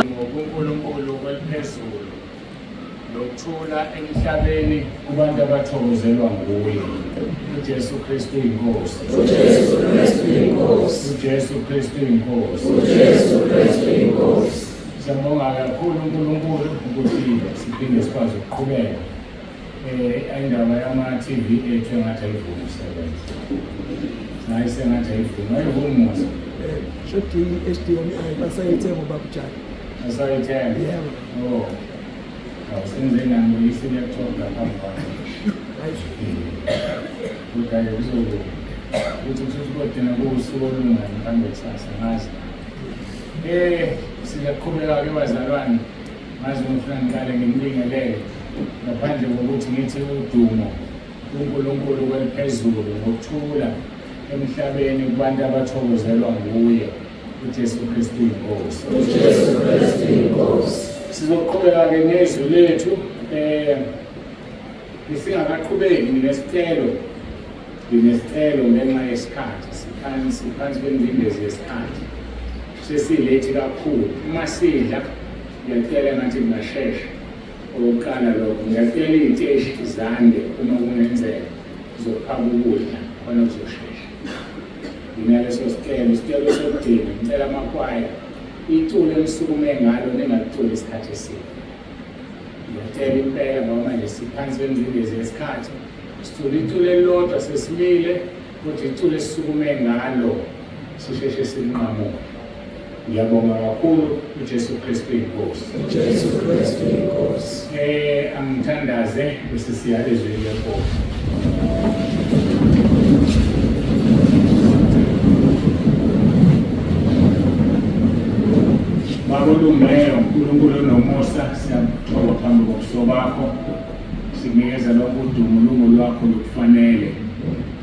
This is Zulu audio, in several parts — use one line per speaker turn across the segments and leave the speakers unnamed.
NgokuNkulunkulu kweliphezulu nokuthula emhlabeni kubantu abathokozelwa nguye. UJesu Kristu inkosi.
UJesu Kristu inkosi.
UJesu Kristu inkosi.
UJesu Kristu inkosi.
Siyabonga kakhulu uNkulunkulu ukuthi siphinde sikwazi ukuqhubeka. Indaba yama-TV ethu engathi ayivumi ukusebenza. Hayi sengathi ayivumi, ayivumi musa.
Shodi i-HDMI basayithenga ubaba uJali.
Asayithenga?
Yebo.
Oh. Awusenze nangibuyisa i-laptop lapha kwami.
Hayi.
Kodwa-ke kuzokuthi kusho kodina kuwusuku olungani mhlawumbe kusasa ngazi. Siyaqhubeka-ke bazalwane. Ngazi ngifuna ngiqale ngimbingelele ngaphandle kokuthi ngithi udumo kuNkulunkulu kweliphezulu ngokuthula emhlabeni kubantu abathokozelwa nguye uJesu Kristu inkosi.
UJesu Kristu inkosi.
Sizoqhubeka-ke nezwi lethu Singakaqhubeki nginesicelo ngenxa yesikhathi, siphansi phansi kwengcindezi yesikhathi, sesilethi kakhulu. Uma sidla ngiyacela ngathi kungashesha. Okokuqala lokho, ngiyacela iy'teshi zande uma kungenzeka zokuphaka ukudla khona kuzoshesha. Nginaleso sicelo, isicelo sokugcina, ngicela amakwaya iculo enisukume ngalo ningaliculi isikhathi eside. Ngiyacela impela ngoba manje siphansi kwengcindezi yesikhathi. Sicula iculo elilodwa sesimile, kodwa iculo esisukume ngalo sisheshe silinqamule. Ngiyabonga kakhulu uJesu Kristu inkosi.
UJesu Kristu inkosi.
Angithandaze bese siya ezwini lenkosi. Baba olungileyo, uNkulunkulu onomusa, siyakuthoba phambi kobuso bakho, sikunikeza lonke udumo lungo lwakho lukufanele.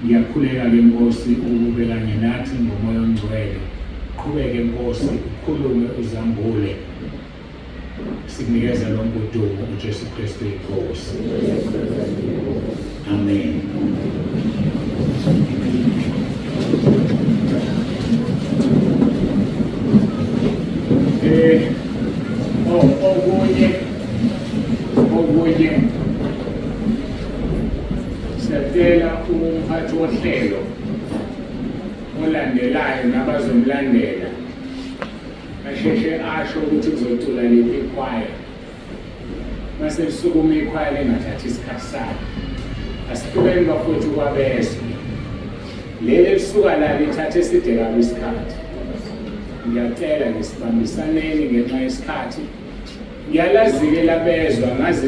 Ngiyakhuleka-ke Nkosi ukube kanye nathi ngomoya ongcwele. Qhubeke Nkosi, ukhulume uzambule. Sikunikeza lonke udumo uJesu Kristu inkosi. Amen. Okunye siyacela umphathi wohlelo olandelayo nabazomlandela asheshe asho ukuthi kuzocula liphi ikhwaya. Mase kusukuma ikhwaya lingathathi isikhathi salo. Asihlukeni bafowethu kwabezwe. Leli elisuka la lithathe eside kabi isikhathi. Ngiyacela nje sibambisaneni ngenxa yesikhathi. Ngiyalazi-ke labezwa, ngazi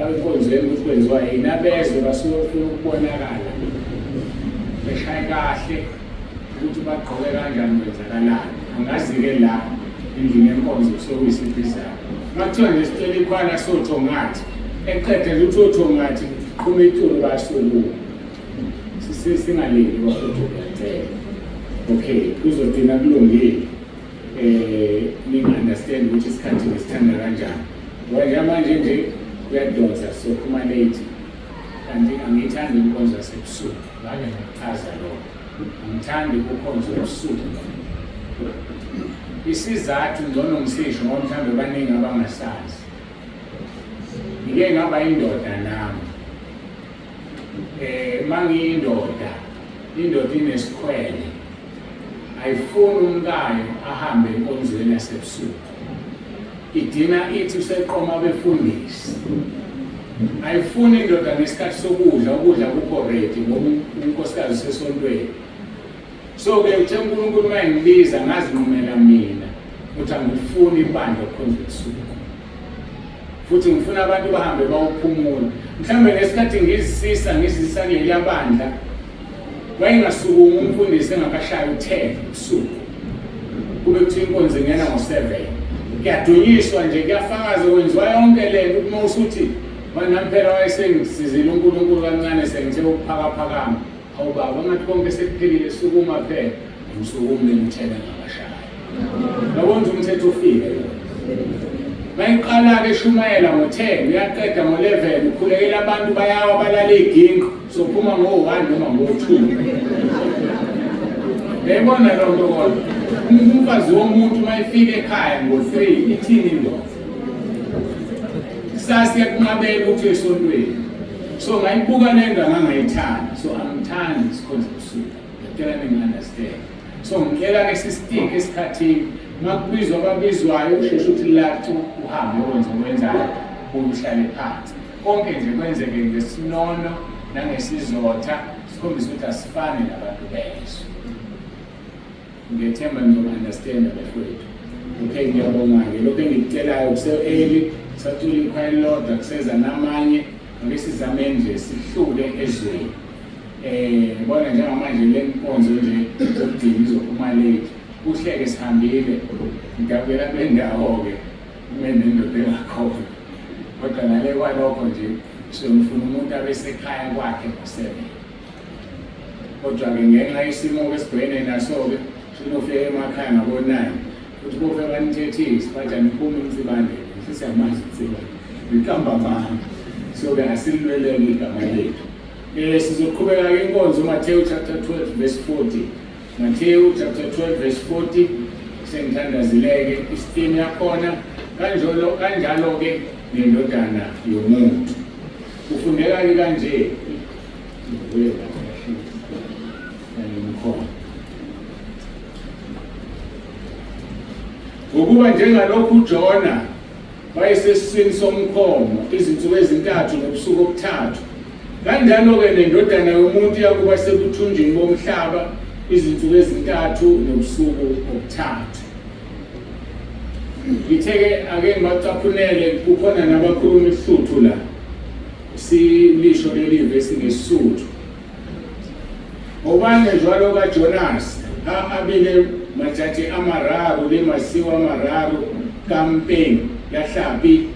enkonzweni ukuthi kwenziwa yini. Abezwe basuke befuna ukubonakala beshaye kahle ukuthi bagqoke kanjani, kwenzakalani. Angazi-ke la endlini yenkonzo sokuyisiphi izaba. Uma kuthiwa nje sicela ikhwala sotho ngathi, eqede nje uthi otho ngathi qhuma iculo basukuma. Singalindi bafowethu, ngiyacela. Okay, kuzogcina kulungile. Ningi-understand ukuthi isikhathi ngisithanda kanjani. Ngoba njengamanje nje kuyadonsa, sizophuma late. Kanti angiyithandi inkonzo yasebusuku, ngake ngakuchaza lokho. Angithandi ukukhonza ebusuku. Isizathu ngcono ngisisho ngoba mhlawumbe baningi abangasazi. Ngike ngaba indoda nami. Mangiyindoda, indoda inesikhwele. Ayifuni umkayo ahambe enkonzweni yasebusuku. Idina ithi useqoma abefundisi. Ayifuni indoda ngesikhathi sokudla, ukudla kukho ready ngoba unkosikazi usesontweni. So-ke uthe uNkulunkulu uma engibiza ngazinqumela mina ukuthi angifuni ibandla ukukhonza ebusuku. Futhi ngifuna abantu bahambe bawuphumula. Mhlawumbe ngesikhathi ngizisisa kuleliya bandla, wayengasukumi umfundisi engakashayi u-10 ebusuku. Kube kuthiwa inkonzo ingena ngo-7. Kuyadunyiswa nje, kuyafakaza, kwenziwa yonke le nto. Uma usuthi nami phela wayesengisizile uNkulunkulu kancane, sengithe ukuphakaphakama. Hawu baba, ngathi konke sekuphelile, sukuma phela. Ngisukumi mina u-10 engakashayi. Yabona ukuthi umthetho ufike lo. Mayiqala-ke eshumayela ngo-10, uyaqeda ngo-11, ukhulekela abantu bayawa balala iy'ginqo, sophuma ngo-1 noma ngo-2. Uyayibona loo nto kodwa? Umfazi womuntu uma efika ekhaya ngo-3 ithini indoda? Kusasa iyakunqabela ukuthi esontweni. So ngayibuka le nto ngangayithanda. So angithandi isikhonza ebusuku. Ngicela ningi-understand. So ngicela-ke sistike esikhathini makubizwa ababizwayo usheshe uthi lacu uhambe wenze okwenzayo uhlale phansi. Konke nje kwenzeke ngesinono nangesizotha sikhombise ukuthi asifani nabantu bezwe. Ngiyethemba nizoku-understanda bafowethu. Okay, ngiyabonga-ke. Lokhu engikucelayo kuse-early, sacula ikhwaya elilodwa, kuseza namanye. Ake sizame nje sihluke ezweni. Eh, bona njengamanje le nkonzo nje yokugcina izophuma late. Kuhleke sihambile. Ngidabukela kule ndawo-ke kume nendoda engakhona. Kodwa ngale kwalokho nje siyomfuna umuntu abesekhaya kwakhe ngo-7. Kodwa-ke ngenxa yesimo-ke esibhekene naso-ke sinofika emakhaya ngabo-9 futhi bofika banithethise bathi aniphumi insibandele sisiyamazi insibande ngiqamba amanga. So-ke asililweleke igama lethu. Sizoqhubeka-ke inkonzo uMathewu chapter 12 verse 40. Matthew chapter 12 verse 40 sengithandazileke isitini yakhona kanjalo kanjalo-ke nendodana yomuntu. Kufundeka-ke kanje Ngokuba njengalokhu uJona wayesesiswini somkhomo izinsuku ezintathu nobusuku obuthathu, kanjalo-ke nendodana yomuntu iyakuba sekuthunjini bomhlaba izinsuku ezintathu nobusuku obuthathu. Ngithe-ke ake ngibacaphunele, kukhona nabakhuluma isiSuthu la. Silisho leli vesi ngesiSuthu. Hobane jwalo ka Jonas ha a bile matsatsi a mararo le masiu a mararo ka mpeng ya hlapi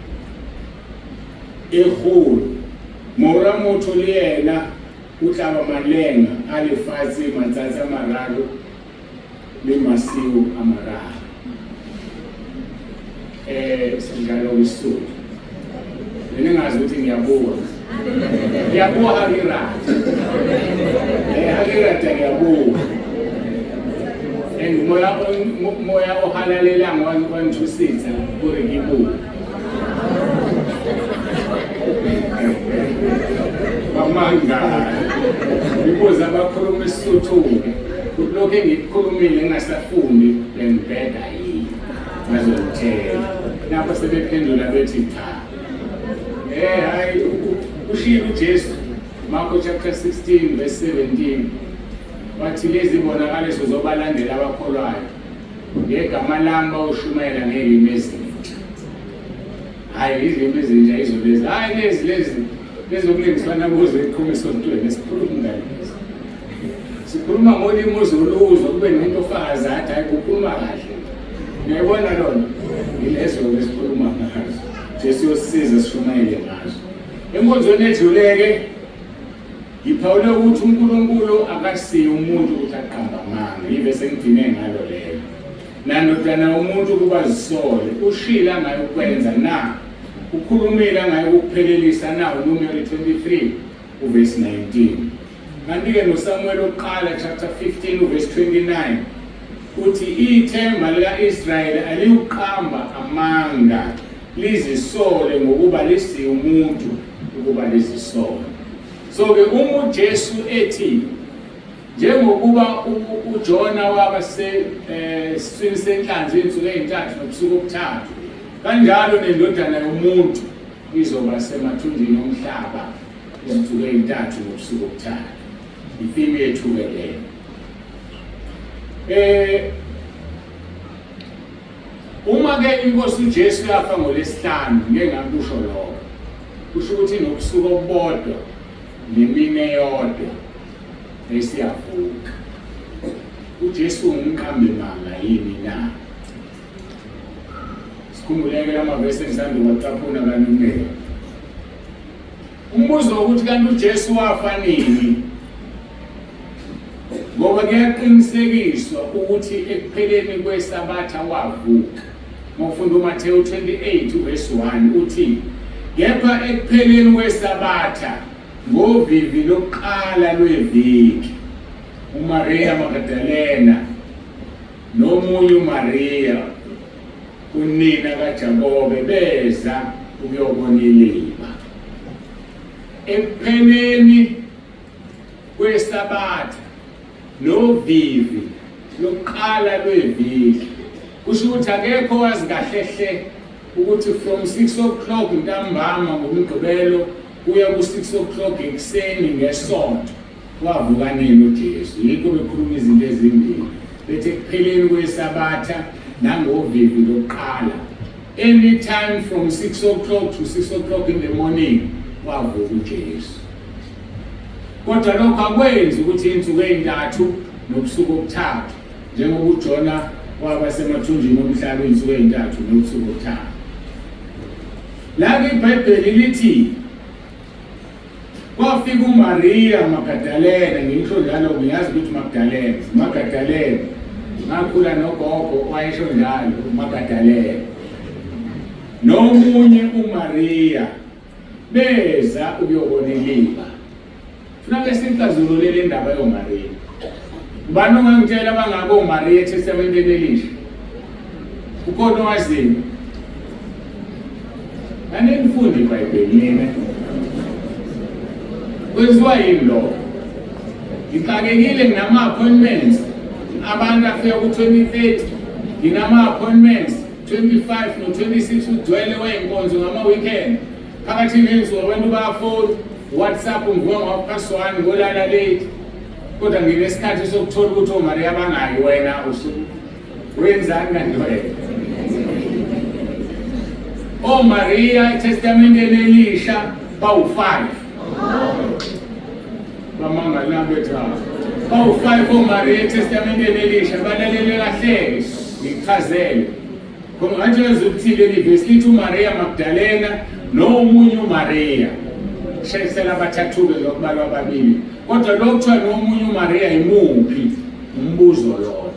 e kgolo, Mora motho le yena o tla ba malenga a lefatshe matsatsi a mararo le masiu a mararo. Sinjalo isiSuthu. Mina ngazi ukuthi ngiyabuka. Ngiyabuka ha ke rata. Ha ke rata ngiyabuka. And moya moya ohalalelang wa nthusitsa hore ke bue. Bamangala. Ngibuza abakhuluma isiSuthu-ke ukuthi lokhu engikukhulumile ngingasafuni bengibheda yini bazongithela. Lapho sebephendula bethi cha. Hayi ushilo uJesu Marko chapter 16 verse 17 wathi lezi bonakaliso zobalandela abakholwayo ngegama lami bawushumayela ngelimi ezintsha. Hhayi izilimi ezintsha yizo lezi, hhayi lezi lezi lezokulingiswana kuzo iqhuma esontweni sikhuluma ngalezi. Sikhuluma ngolimi ozoluzwa kube nomuntu ofakaza athi hhayi kukhuluma kahle. Uyayibona lona? Yilezo-ke esikhuluma ngazo. Jesu uyosisiza sishumayele ngazo. Enkonzweni edlule-ke ngiphawule ukuthi uNkulunkulu akasiye umuntu ukuthi aqambe amanga. Yivesi engigcine ngalo leyo. Nandodana umuntu ukuba zisole, ushilo angayokwenza na? Ukhulumile angayokuphelelisa na? UNumeri 23 uvesi 19. Kanti-ke noSamuel wokuqala chapter 15 uvesi 29 uthi ithemba lika-Israyeli aliyuqamba amanga lizisole ngokuba lisiye umuntu ukuba lizisole. So-ke uma uJesu ethi njengokuba uJona waba sesiswini senhlanzi izinsuku ezintathu nobusuku obuthathu, kanjalo nendodana yomuntu izoba semathunjini omhlaba izinsuku ezintathu nobusuku obuthathu. Itheme yethu-ke leyo. Uma ke inkosi uJesu yafa ngoLwesihlanu, ngeke ngakusho lokho. Kusho ukuthi nobusuku obubodwa nemini eyodwa besiyavuka. UJesu ungumqambi manga yini na? Sikhumbuleke lamavesi engisanda kuwacaphuna kaNumeri. Umbuzo ukuthi kanti uJesu wafa nini? Ngoba kuyaqinisekiswa ukuthi ekupheleni kweSabatha wavuka. Ngokufunda uMathewu 28 uvesi 1 uthi kepha ekupheleni kweSabatha ngovivi lokuqala lweviki uMaria Magdalena Nomunye uMariya unina kaJakobe beza ukuyobona iliba. Ekupheleni kweSabatha novivi lokuqala lweviki, kusho ukuthi akekho wazi kahle hle ukuthi from 6 o'clock ntambama ngoMgqibelo kuya ku-6 o'clock ekuseni ngeSonto wavuka nini uJesu. Yikho bekhuluma izinto ezimbili, bethi ekupheleni kweSabatha nangovivi lokuqala, anytime from 6 o'clock to 6 o'clock in the morning wavuka uJesu. Kodwa lokho akwenzi ukuthi insuku ey'ntathu nobusuku obuthathu, njengoba uJona waba semathunjini omhlaba iy'nsuku ey'ntathu nobusuku obuthathu. La-ke iBhayibheli lithi kwafika uMaria Magadalena, ngisho njalo ngiyazi ukuthi Magdalena, Magadalena. Ngakhula nogogo wayesho njalo uMagadalena. Nomunye uMaria beza ukuyobona iliba. Funa ke sixazulule le ndaba yoMaria. Ubani ongangitshela abangabo oMaria eTestamenteni Elisha? Ukhona owaziyo? Anilifundi iBhayibheli nina. Kwenziwa yini lokho? Ngixakekile nginama-appointments. Abantu afika ku-2030 nginama-appointments 25 no-26 ugcwele wey'nkonzo ngama-weekend. Phakathi ney'nsuku abantu bayafona, WhatsApp ngivuka ngo-half past one ngolala late. Kodwa nginesikhathi sokuthola ukuthi oMaria bangayi wena usuku wenzani kanti wena? OMaria eTestamenteni Elisha bawu-5. Bamangala betha. Bawu-5 oMaria eTestamenteni Elisha, balalele kahle ngikuchazele. Khona ngathi ukuthi leli vesi lithi uMaria Magdalena nomunye uMaria. Shayisela abathathu-ke lokubalwa ababili. Kodwa lo kuthiwa nomunye uMaria imuphi? Umbuzo loyo.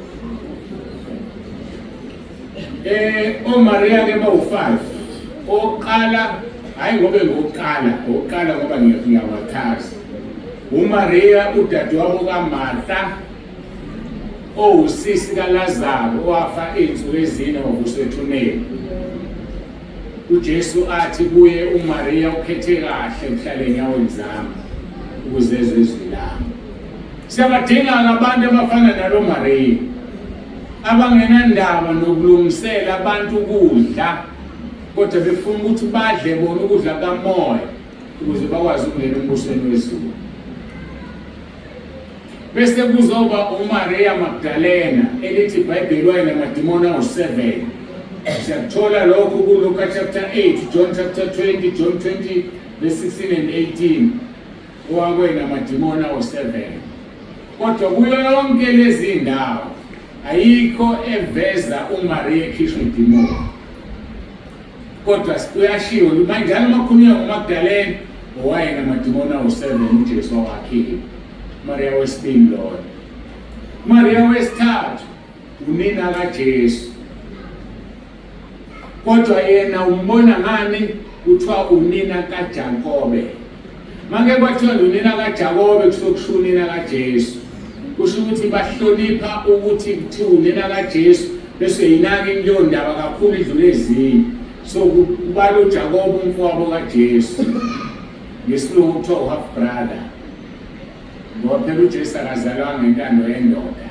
OMaria ke bawu-5. Oqala, hayi ngoba ngokuqala, oqala ngoba ngiyawathaza. UMaria udadewabo kaMartha owusisi kaLazaro owafa izinsuku ezine wavuswa ethuneni. UJesu athi kuye uMaria ukhethe kahle ukuhlala enyaweni zami ukuze ezwe izwi lami. Siyabadinga abantu abafana nalo Maria abangenandaba nokulungisela abantu ukudla kodwa befuna ukuthi badle bona ukudla kamoya ukuze bakwazi ukungena embusweni wezulu. Bese kuzoba uMaria Magdalena elithi iBhayibheli wayenamadimoni awu-7. Siyakuthola lokhu kuLuka chapter 8, John chapter 20, John 20 verse 16 and 18. Owakwenamadimoni awu-7. Kodwa kuyo yonke lezi ndawo ayikho eveza uMaria ekhishwa idimoni. Kodwa kuyashiwo manje njalo uma kukhulunywa ngoMagdalena owayenamadimoni awu-7 uJesu wawakhipha. Maria wesibili loyo. Maria wesithathu unina kaJesu. Kodwa yena umbona ngani? Kuthiwa unina kaJakobe. Make kwathiwa unina kaJakobe kusuke kusho unina kaJesu. Kusho ukuthi bahlonipha ukuthi kuthiwa unina kaJesu bese yinaka leyo ndaba kakhulu idlule ezinye. So kubala uJakobe umfowabo kaJesu. Ngesilungu kuthiwa half brother. Ngoba phela uJesu akazalwanga ngentando yendoda.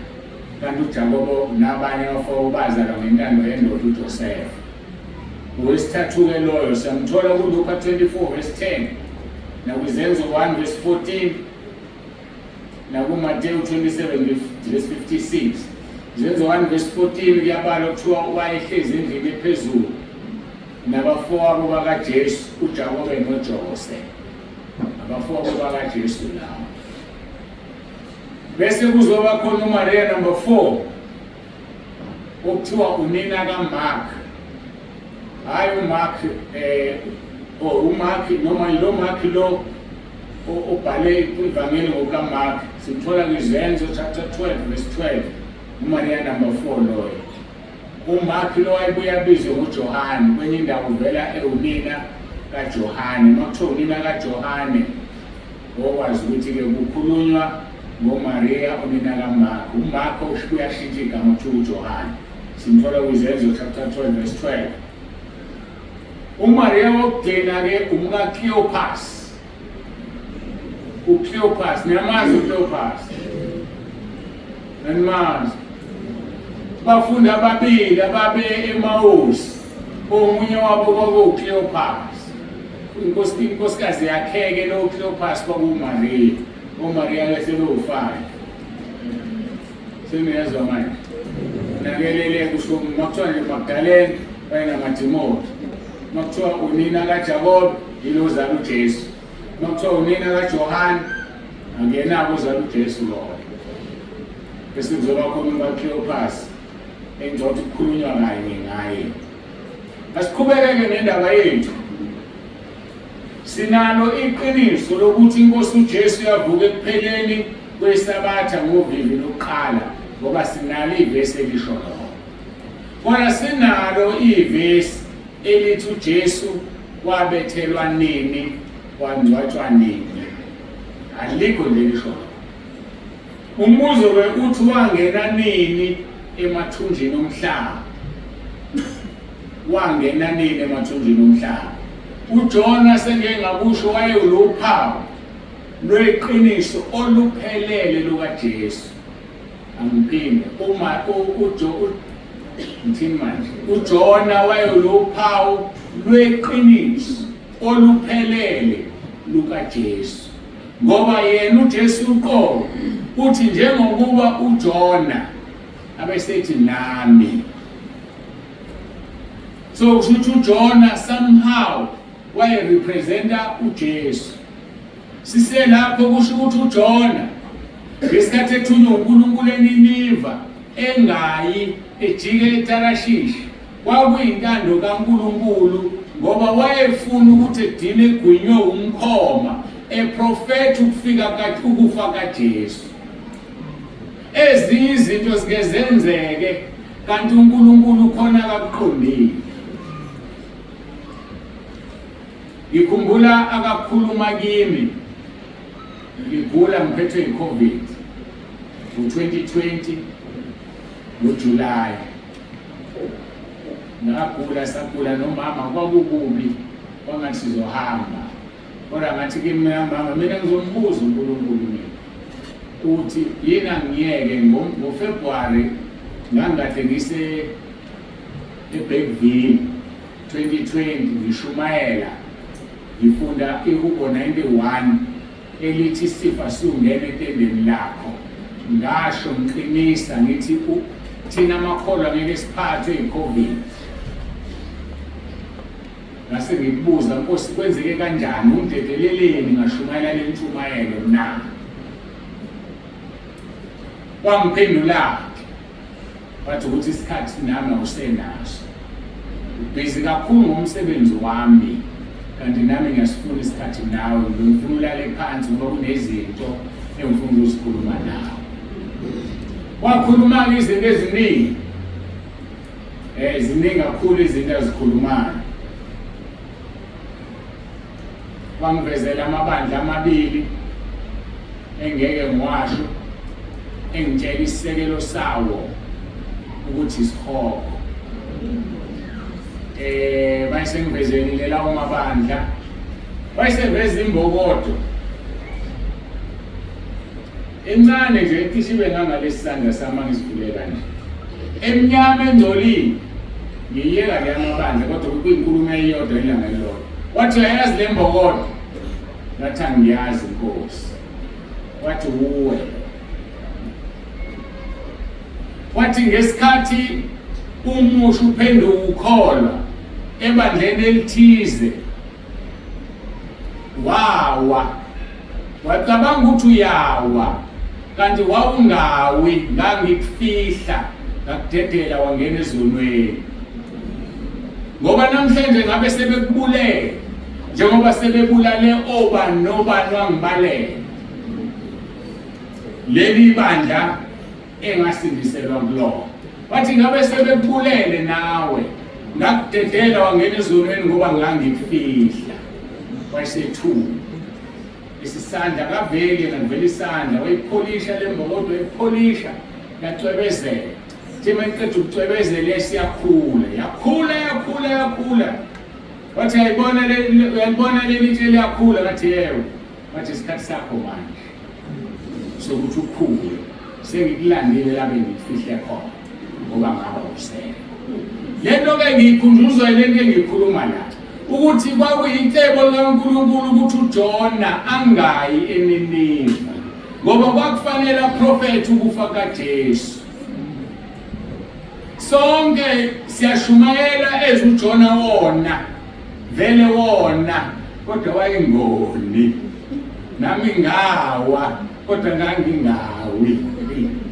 Kanti uJakobo nabanye abafowabo bazalwa ngentando yendoda uJosefa. Owesithathu-ke loyo siyamthola kuLuka 24 verse 10 nakwiZenzo 1 verse 14 nakuMateyu 27 verse 56. Izenzo 1 verse 14 kuyabalwa kuthiwa wayehlezi endlini ephezulu nabafowabo bakaJesu uJakobe noJose. Abafowabo bakaJesu lawo. Bese kuzoba khona uMaria number 4 okuthiwa unina kaMark. Hayi uMark oh uMark noma yilo Mark lo obhale ivangeli ngokukaMark. Sithola kwiZenzo chapter 12 verse 12 uMaria number 4 loyo. UMark lo wayebuye abizwe ngoJohane, kwenye indawo uvela ewunina kaJohane. Uma kuthiwa unina kaJohane, okwazi ukuthi-ke kukhulunywa ngoMaria unina kaMarko. UMarko uyashintsha igama kuthiwa uJohane. Simthola kwiZenzo chapter 12 verse 12. UMaria wokugcina-ke umkaCleopas. UCleopas, niyamazi uCleopas? Nanimazi? Bafundi ababili ababe eMawusi, omunye wabo kwakuwuCleopas. Inkosi inkosikazi yakhe-ke lo Cleopas kwakuwuMaria. OMaria ke sebewu-five. Seniyezwa manje? Nakelele kusho makuthiwa nje Magdalene wayenamadimoni. Makuthiwa unina kaJakobe yilo ozala uJesu. Makuthiwa unina kaJohane akenabo ozala uJesu lowo. Bese kuzoba khona uMaCleopas engicabanga ukuthi kukhulunywa kanye ngaye. Asiqhubeke-ke nendaba yethu. Sinalo iqiniso lokuthi inkosi uJesu yavuka ekupheleni kweSabatha ngovivi lokuqala ngoba sinalo ivesi elisho lokho. Kodwa sinalo ivesi elithi uJesu wabethelwa nini wangcwatshwa nini. Alikho nje lisho lokho. Umbuzo-ke uthi wangena nini emathunjini omhlaba? Wangena nini emathunjini omhlaba? UJona sengeke ngakusho wayewuluphawu lweqiniso oluphelele lukaJesu. Angiphinde uma uJo ngithini manje? UJona wayewuluphawu lweqiniso oluphelele lukaJesu. Ngoba yena uJesu uqobo uthi njengokuba uJona abesethi nami. So kusho ukuthi uJona somehow wayerepresenta uJesu. Siselapho kusho ukuthi uJona ngesikhathi ethunywa uNkulunkulu eNiniva engayi ejike eTarashishi kwakuyintando kaNkulunkulu ngoba wayefuna ukuthi edine egwinywe umkhoma eprofetha ukufika ukufa kaJesu. Ezinye izinto zike zenzeke kanti uNkulunkulu khona akakuqondile. Ngikhumbula akakhuluma kimi ngigula ngiphethwe yi-COVID ngo-2020 ngoJulayi. Ngagula sagula nomama kwakukubi kwangathi sizohamba kodwa ngathi kimi mama mina ngizombuza uNkulunkulu mina ukuthi yini angiyeke ngoFebruary ngangikade ngise eBergville 2020 ngishumayela ngifunda ihubo 91 elithi isifa siyongena etendeni lakho ngasho ngiqinisa ngithi thina amakholwa ngeke siphathwe yi-covid ngase ngikubuza nkosi kwenzeke kanjani ungidedeleleni ngashumayela le ntshumayelo na wangiphendula wathi ukuthi isikhathi nami awusenaso ubhizi kakhulu ngomsebenzi wami kanti nami ngiyasifuna isikhathi nawe ngifuna ulale phansi ngoba kunezinto engifuna ukuzikhuluma nawe wakhuluma-ke izinto eziningi um ziningi kakhulu izinto azikhulumayo wangivezela amabandla amabili engeke ngiwasho engitshela isisekelo sawo ukuthi isihogo eh bayisengivezelile lawo mabandla bayiseveza imbokodo encane nje ecishe ibe ngangalesi sandla sami angizivulela nje emnyama engcolile ngiyeka le amabandla kodwa kuyinkulumo eyodwa ilanga elilodwa wathi uyayazi le mbokodo ngathi angiyazi nkosi wathi wuwe wathi ngesikhathi umusho uphenduka ukholwa ebandleni elithize wawa wacabanga ukuthi uyawa kanti wawungawi ngangikufihla ngakudedela wangena ezonweni ngoba namhlanje ngabe sebekubulele njengoba sebebulale obani nobani wangibalela leli bandla engasindiselwa kulona wathi ngabe sebekubulele nawe ngakudedela wangena ezonweni ngoba ngangikufihla wayesethuka. Isisandla kaveli yena kuvela isandla, wayipholisha le mbokodo, wayipholisha yacwebezela. Thi mayiqeda ukucwebezela yasiyakhula, yakhula yakhula yakhula. Wathi uyayibona le uyalibona leli tshe liyakhula, ngathi yebo. Wathi isikhathi sakho manje sokuthi ukhule, sengikulandile la bengikufihle khona ngoba ngaba usele. Le nto ke ngiyikhunjuzwa ile nto engiyikhuluma la ukuthi kwakuyicebo likaNkulunkulu ukuthi uJona angayi eNiniva ngoba kwakufanele aprofethe ukufa kaJesu. Sonke siyashumayela as uJona wona vele wona kodwa wayengoni nami ngawa kodwa ngangingawi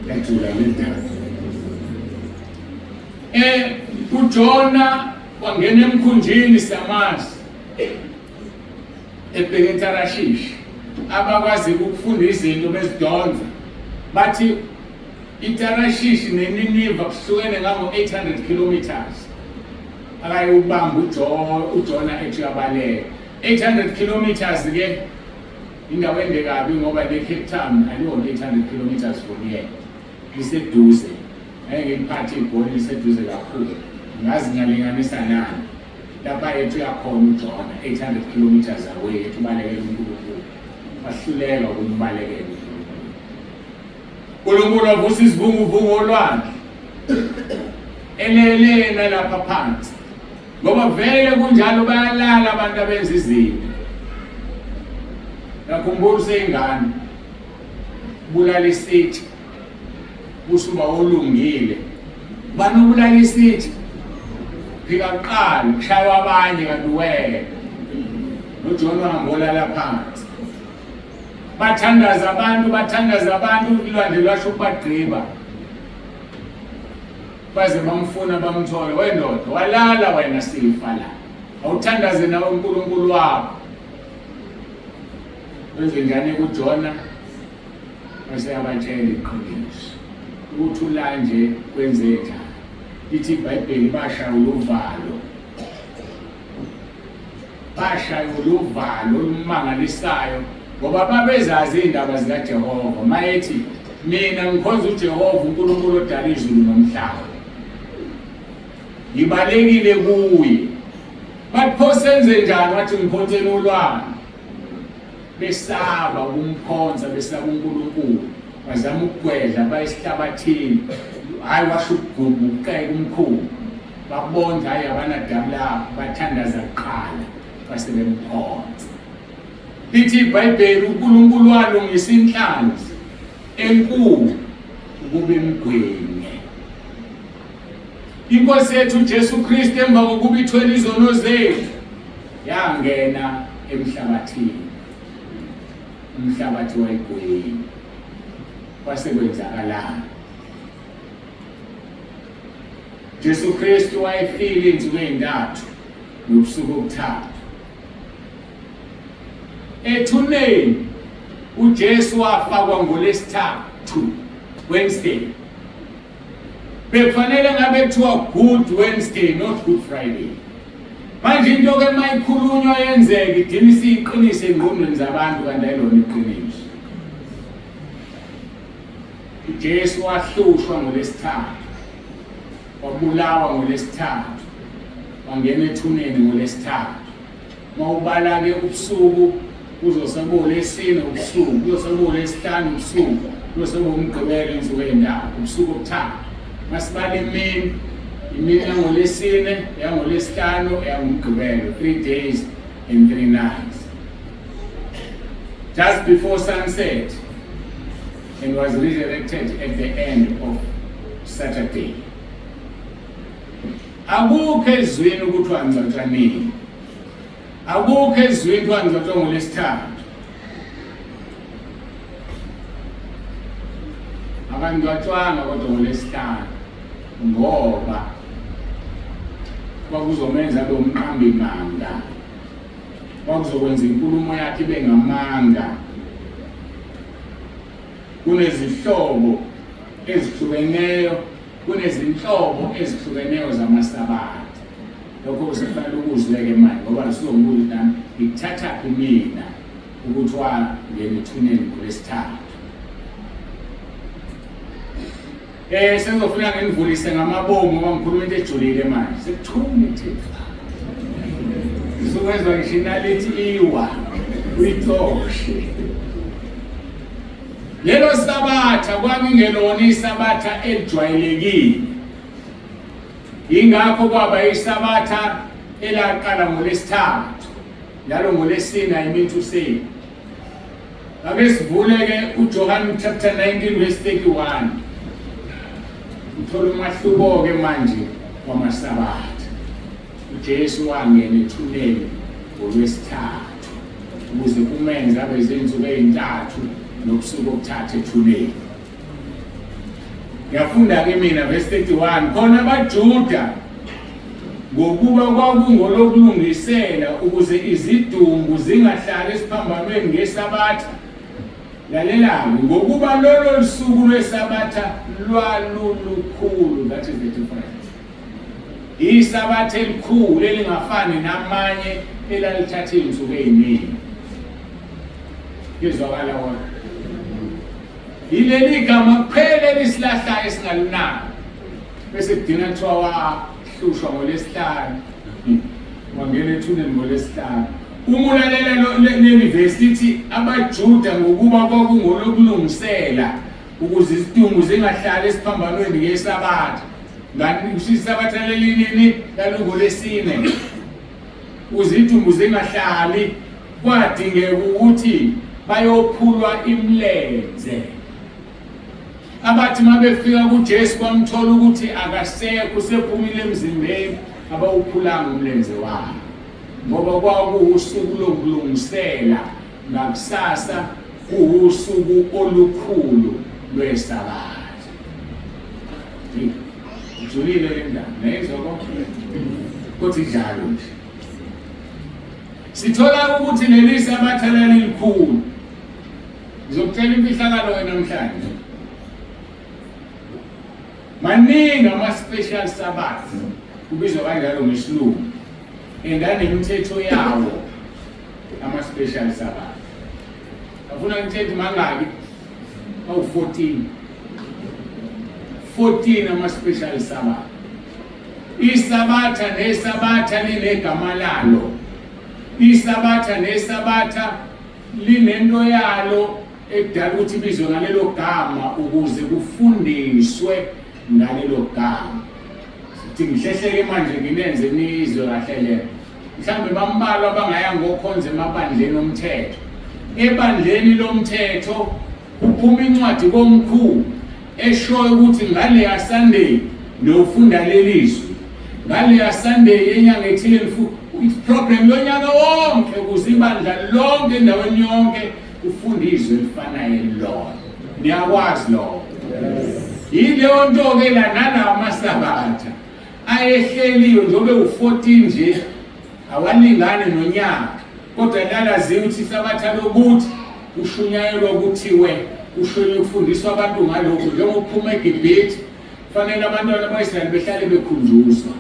yajula le ndaba. uJona wangena emkhunjini siyamazi ebheke eTarashishi abakwazi ukufunda izinto bezidonsa bathi iTarashishi neNiniva kuhlukene ngango-800 kilometers. Akayubamba uJona ethi uyabaleka 800 kilometers ke indawo ende kabi ngoba le Cape Town aliwona 800 kilometers from here, liseduze. Ngeke ngiliphathe igoli, liseduze kakhulu. Ngazi ngiyalinganisa nani lapha ethi uyakhona uJona 800 kilometers away ethi ubalekela uNkulunkulu, wahluleka ukumbalekela uNkulunkulu. uNkulunkulu wavusa isivunguvungu olwandle elele nalapha phansi ngoba vele kunjalo bayalala abantu abenza izinto. Ngakhumbula useyingane bulala isitsha usuba olungile bani ubulala isitsha phika kuqala kushaywa abanye kanti wena noJohn wahamba phansi. Bathandaza abantu, bathandaza abantu, ulwandle lwasho ukubagqiba baze bamfuna bamthole. Wendoda walala wena, sifa la, awuthandaze nawe uNkulunkulu wakho. Wenze njani kuJona? Bese yabatshela iqiniso ukuthi ula nje kwenze njani. Lithi iBhayibheli bashaya uvalo, bashaya uluvalo olumangalisayo ngoba babezazi izindaba zikaJehova. Mayethi mina ngikhonza uJehova uNkulunkulu odala izulu nomhlaba, ngibalekile kuye. Bathi pho senze njani? Wathi ngiphonseni olwandle. Besaba ukumkhonza, besaba uNkulunkulu, bazama ukugwedla bayesihlabathini. Hhayi, washo ukuguquqeka umkhulu, babonda hhayi abanadabu lapho, bathandaza kuqala base bemkhonza. Lithi iBhayibheli uNkulunkulu walungisa inhlanzi enkulu ukuba imgwinye. Inkosi yethu uJesu Kristu emva kokuba ithwele izono zethu yangena emhlabathini, umhlabathi wayigwenya. Kwase kwenzakalani? Jesu Kristu wayefile insuku ezintathu nobusuku obuthathu ethuneni. uJesu wafakwa ngolesithathu, Wednesday. Bekufanele ngabe kuthiwa Good Wednesday, not Good Friday. Manje into ke mayikhulunywa yenzeka idina isiyiqinise engqondweni zabantu kanti ayilona iqiniso. uJesu wahlushwa ngolesithathu, wabulawa ngolesithathu, wangena ethuneni ngolesithathu. Mawubala-ke ubusuku kuzosekuwolesine ubusuku, kuzosekuwolesihlanu ubusuku, kuzosekuwumgqibelo insuku ey'ntathu, ubusuku obuthathu. Masibala imini, imini yangolesine, yangolesihlanu, yangomgqibelo, 3 days and 3 nights. Just before sunset and was resurrected at the end of Saturday. Akukho ezwini ukuthi wangcwatshwa nini. Akukho ezwini ukuthi wangcwatshwa ngolesithathu. Akangcwatshwanga kodwa ngolesihlanu ngoba kwakuzomenza abe umqambi manga. Kwakuzokwenza inkulumo yakhe ibe ngamanga. Kunezihlobo ezihlukeneyo, kunezinhlobo ezihlukeneyo zamasabatha. Lokho kusefanele ukuzwe-ke manje ngoba sizobuza ukuthi nami ngikuthathaphi mina Ukuthi wangena ethuneni ngolwesithathu. Sengizofuna nginivulise ngamabomu ngoba ngikhuluma into ejulile manje. Sekuthule nje. Ngizokwezwa ngisho inalithi iwa uyicoshe. Lelo sabatha kwakungelona isabatha elijwayelekile. Ingakho kwaba isabatha elaqala ngolwesithathu. Njalo ngolwesine I mean to say. Ake sivule-ke uJohane chapter 19 verse 31. Uthola umahluko-ke manje wamaSabatha. UJesu wangena ethuneni ngolwesithathu ukuze kumenze abe zinsuku ezintathu nobusuku obuthathu ethuneni. Ngiyafunda-ke mina verse 31 khona abaJuda ngokuba kwakungolokulungisela ukuze izidumbu zingahlali esiphambanweni ngesabatha. Lalelani, ngokuba lolo lusuku lwesabatha lwalulukhulu. That is the difference. Isabatha elikhulu elingafani namanye elalithatha izinsuku eziningi. Kuyezwakala wona. Yileli gama kuphela elisilahlayo esingalinaki. Bese kugcina kuthiwa wahlushwa ngolwesihlanu. Wangena ethuneni ngolwesihlanu. Uma ulalela leli vesi lithi abaJuda ngokuba kwakungolokulungisela ukuze izidumbu zingahlali esiphambanweni ngeSabatha. Ngani kusho iSabatha leli nini? Lalungolwesine. Ukuze izidumbu zingahlali kwadingeka ukuthi bayophulwa imilenze. Abathi uma befika kuJesu bamthola ukuthi akasekho, usephumile emzimbeni, abawuphulanga umlenze wakhe ngoba kwakuwusuku lokulungisela, ngakusasa kuwusuku olukhulu lweSabatha. Ijulile le ndaba, nayizwa konke kodwa injalo nje. Sithola ukuthi leli sabatha lalilikhulu. Ngizokutshela imfihlakalo wena namhlanje. Maningi ama-special Sabbath, kubizwa kanjalo ngesilungu, and anemithetho yawo ama-special Sabbath. Afuna ngithethe mangaki? Awu-14. 14 ama-special Sabbath. Isabatha nesabatha linegama lalo. Isabatha nesabatha linento yalo ekudala ukuthi ibizwe ngalelo gama ukuze kufundiswe ngalelo gama. Sithi ngihlehleke manje nginenze nizwe kahle le. Mhlawumbe bambalwa abangaya ngokhonza emabandleni omthetho. Ebandleni lomthetho kuphuma incwadi komkhulu eshoyo ukuthi ngaleya Sunday niyofunda leli zwi, ngaleya Sunday yenyanga ethile program yonyaka wonke ukuze ibandla lonke endaweni yonke ufunde izwi elifanayo elilodwa. Niyakwazi lokho? Yileyo nto-ke la nalawa masabatha ayehleliwe njengoba ewu-14 nje awalingani nonyaka, kodwa lalaziwa ukuthi isabatha lokuthi kushunyayelwa kuthiwe kushonye kufundiswa abantu ngalokhu njengokuphuma eGibhithe. Kufanele abantwana bakwa-Israyeli behlale bekhunjuzwa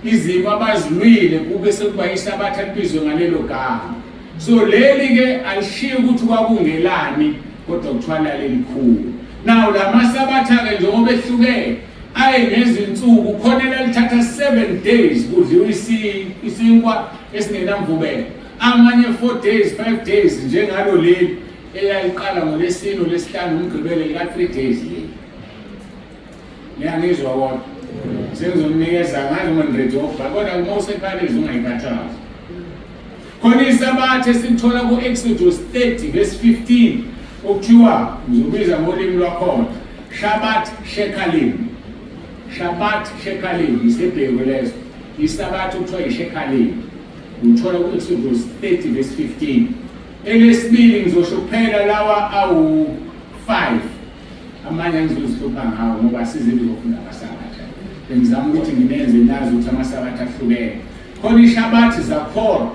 izimo abazilwile kube sekuba isabatha libizwe ngalelo gama. So leli-ke alishiyi ukuthi kwakungelani kodwa kuthiwa lalelikhulu. Now la masabatha-ke njengoba ehlukene aye ngezinsuku, khona elalithatha 7 days kudliwa isinkwa esingenamvubelo, amanye 4 days 5 days njengalo leli elaliqala ngolwesine, olwesihlanu, umgqibelo lika 3 days leli. Niyangizwa kodwa? Sengizonikeza ngazi uma ngiready ukubhala, kodwa uma useParis ungayikhathazi. Khona isabatha esilithola ku-Exodus 30 verse 15 okuthiwa, ngizobiza ngolimi lwakhona, Shabbat Shekalim. Shabbat Shekalim, isebheko leso. Isabatha okuthiwa yiShekalim. Uthola ku-Exodus 30 verse 15. Elesibili ngizosho kuphela lawa awu-5. Amanye angizozihlupha ngawo ngoba sizinto zokufunda amasabatha. Bengizama ukuthi nginenze nazi ukuthi amasabatha ahlukene. Khona ishabathi Zakhor,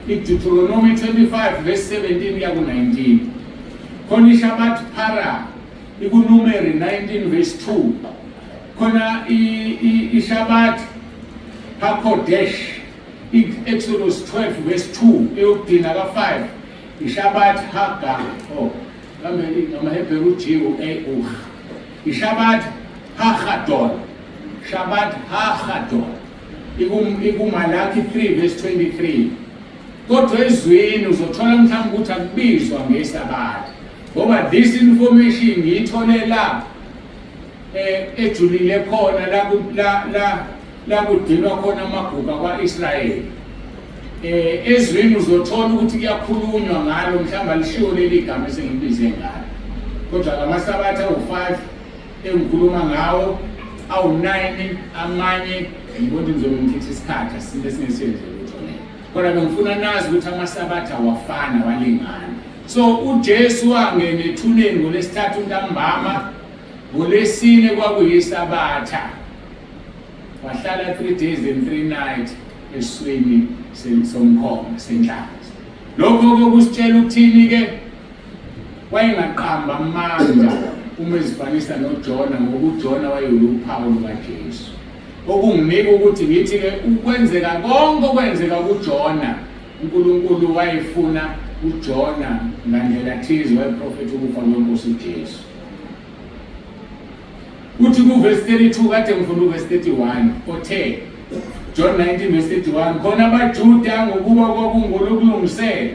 iDeuteronomy 25 verse 17 kuya ku-19. Khona ishabathi Para, ikuNumeri 19 verse 2. Khona ishabathi Hakodesh, i-Exodus 12 verse 2 eyokugcina ka-5. IShabbat Haga, oh, kambe ngamaHebheru G U A U. IShabbat Hagadol. Shabbat Hagadol. IkuMalaki 3 verse 23. Kodwa ezwini uzothola mhlawumbe ukuthi akubizwa ngeSabatha. Ngoba this information ngiyithole la ejulile khona la la la la kudinwa khona amagugu akwa-Israyeli. Ezwini uzothola ukuthi kuyakhulunywa ngalo, mhlawumbe alishiwo leli gama esengilibize ngalo. Kodwa lamaSabatha awu-5 engikhuluma ngawo, awu-9 amanye ngibona ukuthi ngizobe ngithethe isikhathi asinto esingesenze lutho leyo. Kodwa bengifuna nazi ukuthi amaSabatha awafana, walingana. So uJesu wangena ethuneni ngolwesithathu ntambama, ngolwesine kwakuyiSabatha. Wahlala 3 days and 3 nights eswini somkhoma senhlanzi. Lokho kokusitshela ukuthini ke? Wayengaqamba amanga uma ezifanisa noJona, ngoba uJona wayewuphawu lukaJesu. Okunginika ukuthi ngithi ke ukwenzeka konke okwenzeka kuJona, uNkulunkulu wayefuna uJona ngandlela thize wayeprofetha ukufa kwenkosi uJesu. Uthi kuvesi 32, kade ngifunda uvesi 31 othe John 19 verse 31, khona abaJuda ngokuba kwakungolokulungisela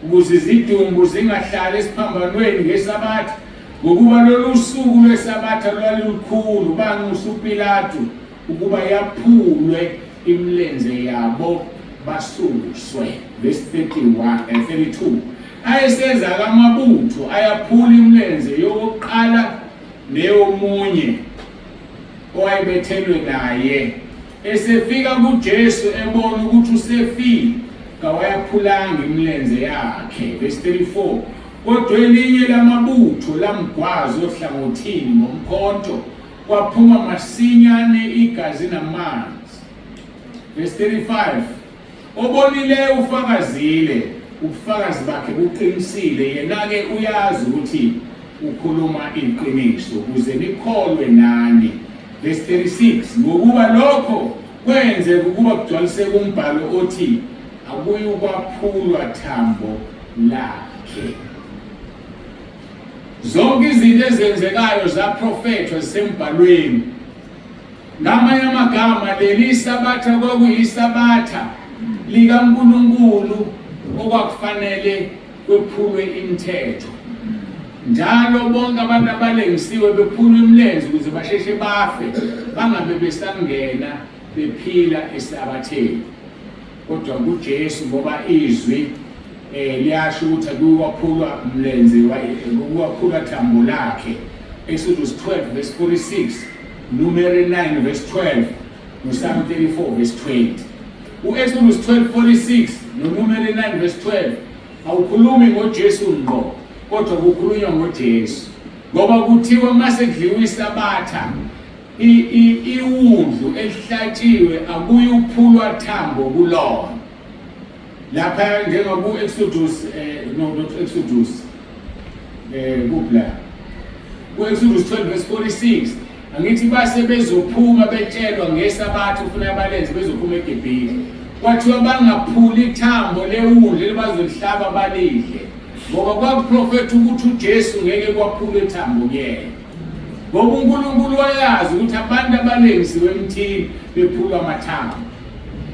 ukuze izidumbu zingahlali esiphambanweni ngeSabatha, ngokuba lolu suku lweSabatha lwalukhulu, banxusa uPilatu ukuba yaphulwe imilenze yabo basuswe. Verse 31 and 32, ayeseza kamabutho ayaphula imilenze yokuqala neyomunye owayebethelwe naye. Esefika kuJesu ebona ukuthi usefile, kawayaphulanga imilenze yakhe. Verse 34, kodwa elinye lamabutho lamgwaza ohlangothini ngomkhonto, kwaphuma masinyane igazi namanzi. Verse 35, obonileyo ufakazile, ubufakazi bakhe buqinisile, yena-ke uyazi ukuthi ukhuluma iqiniso, ukuze nikholwe nani. Verse 36, ngokuba lokho kwenzeka ukuba kugcwaliseke umbhalo othi akuyukwaphulwa thambo lakhe. Zonke izinto ezenzekayo zaprofethwa zisembhalweni. Ngamanye amagama, leli sabatha kwakuyisabatha likaNkulunkulu okwakufanele kwephulwe imithetho. Njalo bonke abantu abalengisiwe bephulwa imilenze ukuze basheshe bafe, bangabe besangena bephila esabatheni. Kodwa kuJesu, ngoba izwi liyasho ukuthi akuyukwaphulwa mlenze, akuyukwaphulwa thambo lakhe. Exodus 12 verse 46, Numeri 9 verse 12, noPsalm 34 verse 20. U-Exodus 12:46 noNumeri 9 verse 12 awukhulumi ngoJesu ngqo, kodwa kukhulunywa ngoJesu. Ngoba kuthiwa mase kudliwa isabatha, iwundlu elihlatshiwe akuyuphulwa thambo kulona. Lapha njengaku-Exodus, no, not Exodus, kuphi la? Ku-Exodus 12 verse 46, angithi base bezophuma betshelwa ngesabatha ufuna abalenze bezophuma eGibhithe. Kwathiwa bangaphuli ithambo lewundlu elibazolihlaba balidle, ngoba kwakuprofetha ukuthi uJesu ngeke kwaphulwe ithambo kuyena. Ngoba uNkulunkulu wayazi ukuthi abantu abalengisiwe emthini bephulwa amathambo,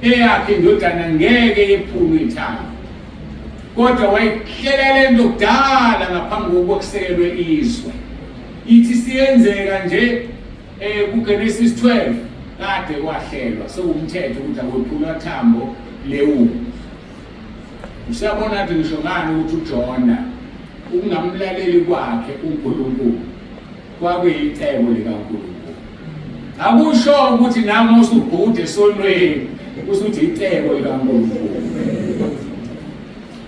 eyakhe indodana ngeke yephulwe ithambo. Kodwa wayihlela lento kudala ngaphambi kokuba kusekelwe izwe. Ithi siyenzeka nje kuGenesis 12 kade kwahlelwa sekuwumthetho ukuthi akwephulwa thambo lewundlu. Usiyabona ukuthi ngisho ngani ukuthi uJona ukungamlaleli kwakhe uNkulunkulu kwakuyicebo likaNkulunkulu. Akusho ukuthi nami usubhude esonweni usuthi icebo likaNkulunkulu,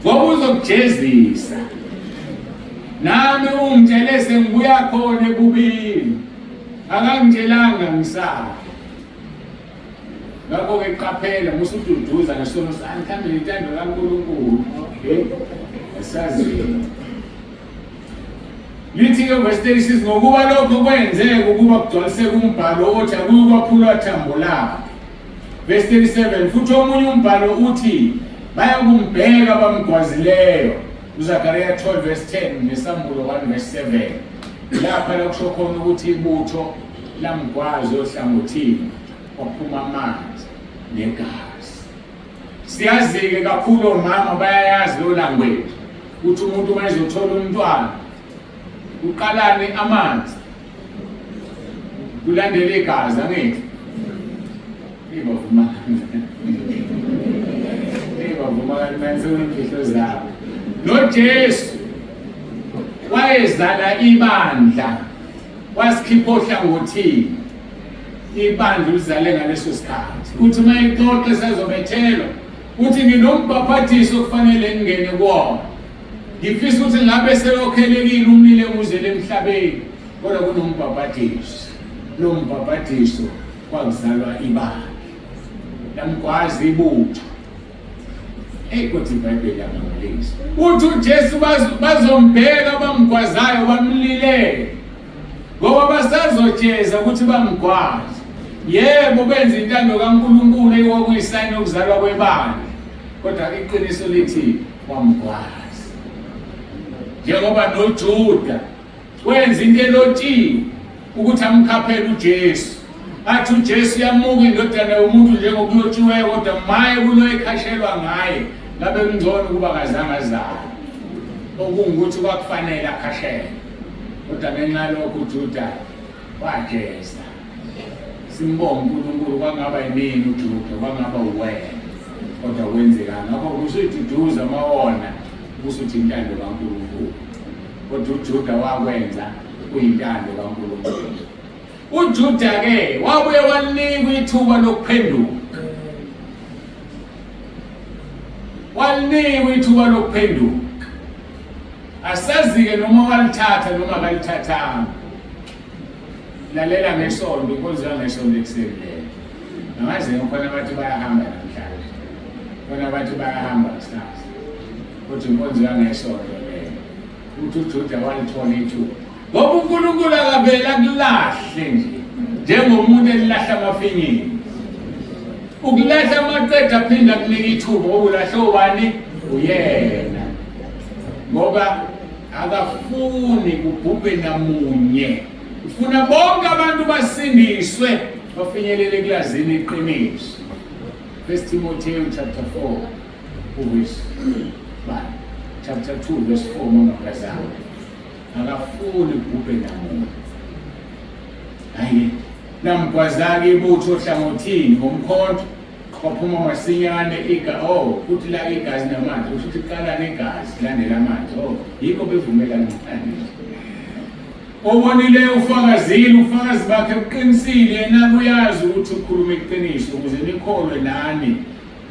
ngoba uzokujezisa. Nami ungitshele sengibuya khona ebubini, akangitshelanga ngisafa. Ngakho-ke qaphela, musududuza ngesono sami, mhlawumbe intando kaNkulunkulu. Okay, asazi. Lithi-ke verse 36, ngokuba lokho kwenzeka ukuba kugcwaliseke umbhalo othi akuyukwaphulwa thambo lakhe. Verse 37, futhi omunye umbhalo uthi bayakumbheka bamgwazileyo. UZakaria 12 verse 10 neSambulo 1 verse 7 lapha la kusho khona ukuthi ibutho lamgwazi ohlangothini kwaphuma amanzi negazi. Siyazi-ke kakhulu omama bayayazi lo language ukuthi umuntu uma ezothola umntwana uqalane amanzi kulandela igazi angithi ibavuma ibavuma kancane imfihlo zabo. NoJesu wayezala ibandla wasikhipha ohlangothini ibandla ulizale ngaleso sikhathi uthi uma ixoxe sezobethelwa uthi nginombhaphathiso okufanele ngingene kuwona ngifisa ukuthi ngabe selokhelekile umlilo enguzele emhlabeni kodwa kunombhaphathiso lo mbhaphathiso kwakuzalwa ibandla lamgwazi ibutho. Eyi kodwa iBhayibheli liyamangalisa. Uthi uJesu bazombheka abamgwazayo bamlilele ngoba basazojeza ukuthi bamgwaze. Yebo benza intando kaNkulunkulu eyokuyisayini yokuzalwa kwebandla, kodwa iqiniso lithi wamgwaza. Njengoba noJuda wenza into elotshiwe ukuthi amkhaphele uJesu athi uJesu uyamuka indodana yomuntu njengokulotshiweyo kodwa maye kulo ekhashelwa ngaye ngabe kungcono ukuba kazange azalwe okungukuthi kwakufanele akhashelwe kodwa ngenxa yalokho uJuda wajeza simbonga uNkulunkulu kwangaba yimini uJuda kwangaba uwena kodwa kwenzekani ngakho kusuyiduduza mawona kusuthi intando kaNkulunkulu Kodwa uJuda wakwenza kuyintando kaNkulunkulu. UJuda-ke wabuye wanikwa ithuba lokuphenduka. Wanikwa ithuba lokuphenduka. Asazi-ke noma walithatha noma akalithathanga. Lalela ngesonto, inkonzo yangesonto ekuseni leyo. Angazi khona abathi bayahamba namhlanje. Khona abathi bayahamba kusasa. Kodwa inkonzo yangesonto leyo. Uthi uJuda walithola ithuba. Ngoba uNkulunkulu akavele akulahle nje njengomuntu elilahla amafinyini. Ukulahla amaqeda aphinde akunike ithuba ngoba ulahle obani? Uyena. Ngoba akafuni kubhubhe namunye. Ufuna bonke abantu basindiswe bafinyelele kulazini iqiniso. First Timothy chapter 4 uverse 5 chapter 2 verse 4 mama Kazana akafuni kubhubhe namunye. Hayi namgwazake ibutho ohlangothini ngomkhonto kwaphuma masinyane iga oh kuthi la igazi namanzi kusho ukuthi kuqala negazi landela amanzi oh yikho bevumelana Obonileyo ufakazile, ubufakazi bakhe buqinisile, yena uyazi ukuthi ukhuluma iqiniso ukuze nikholwe nani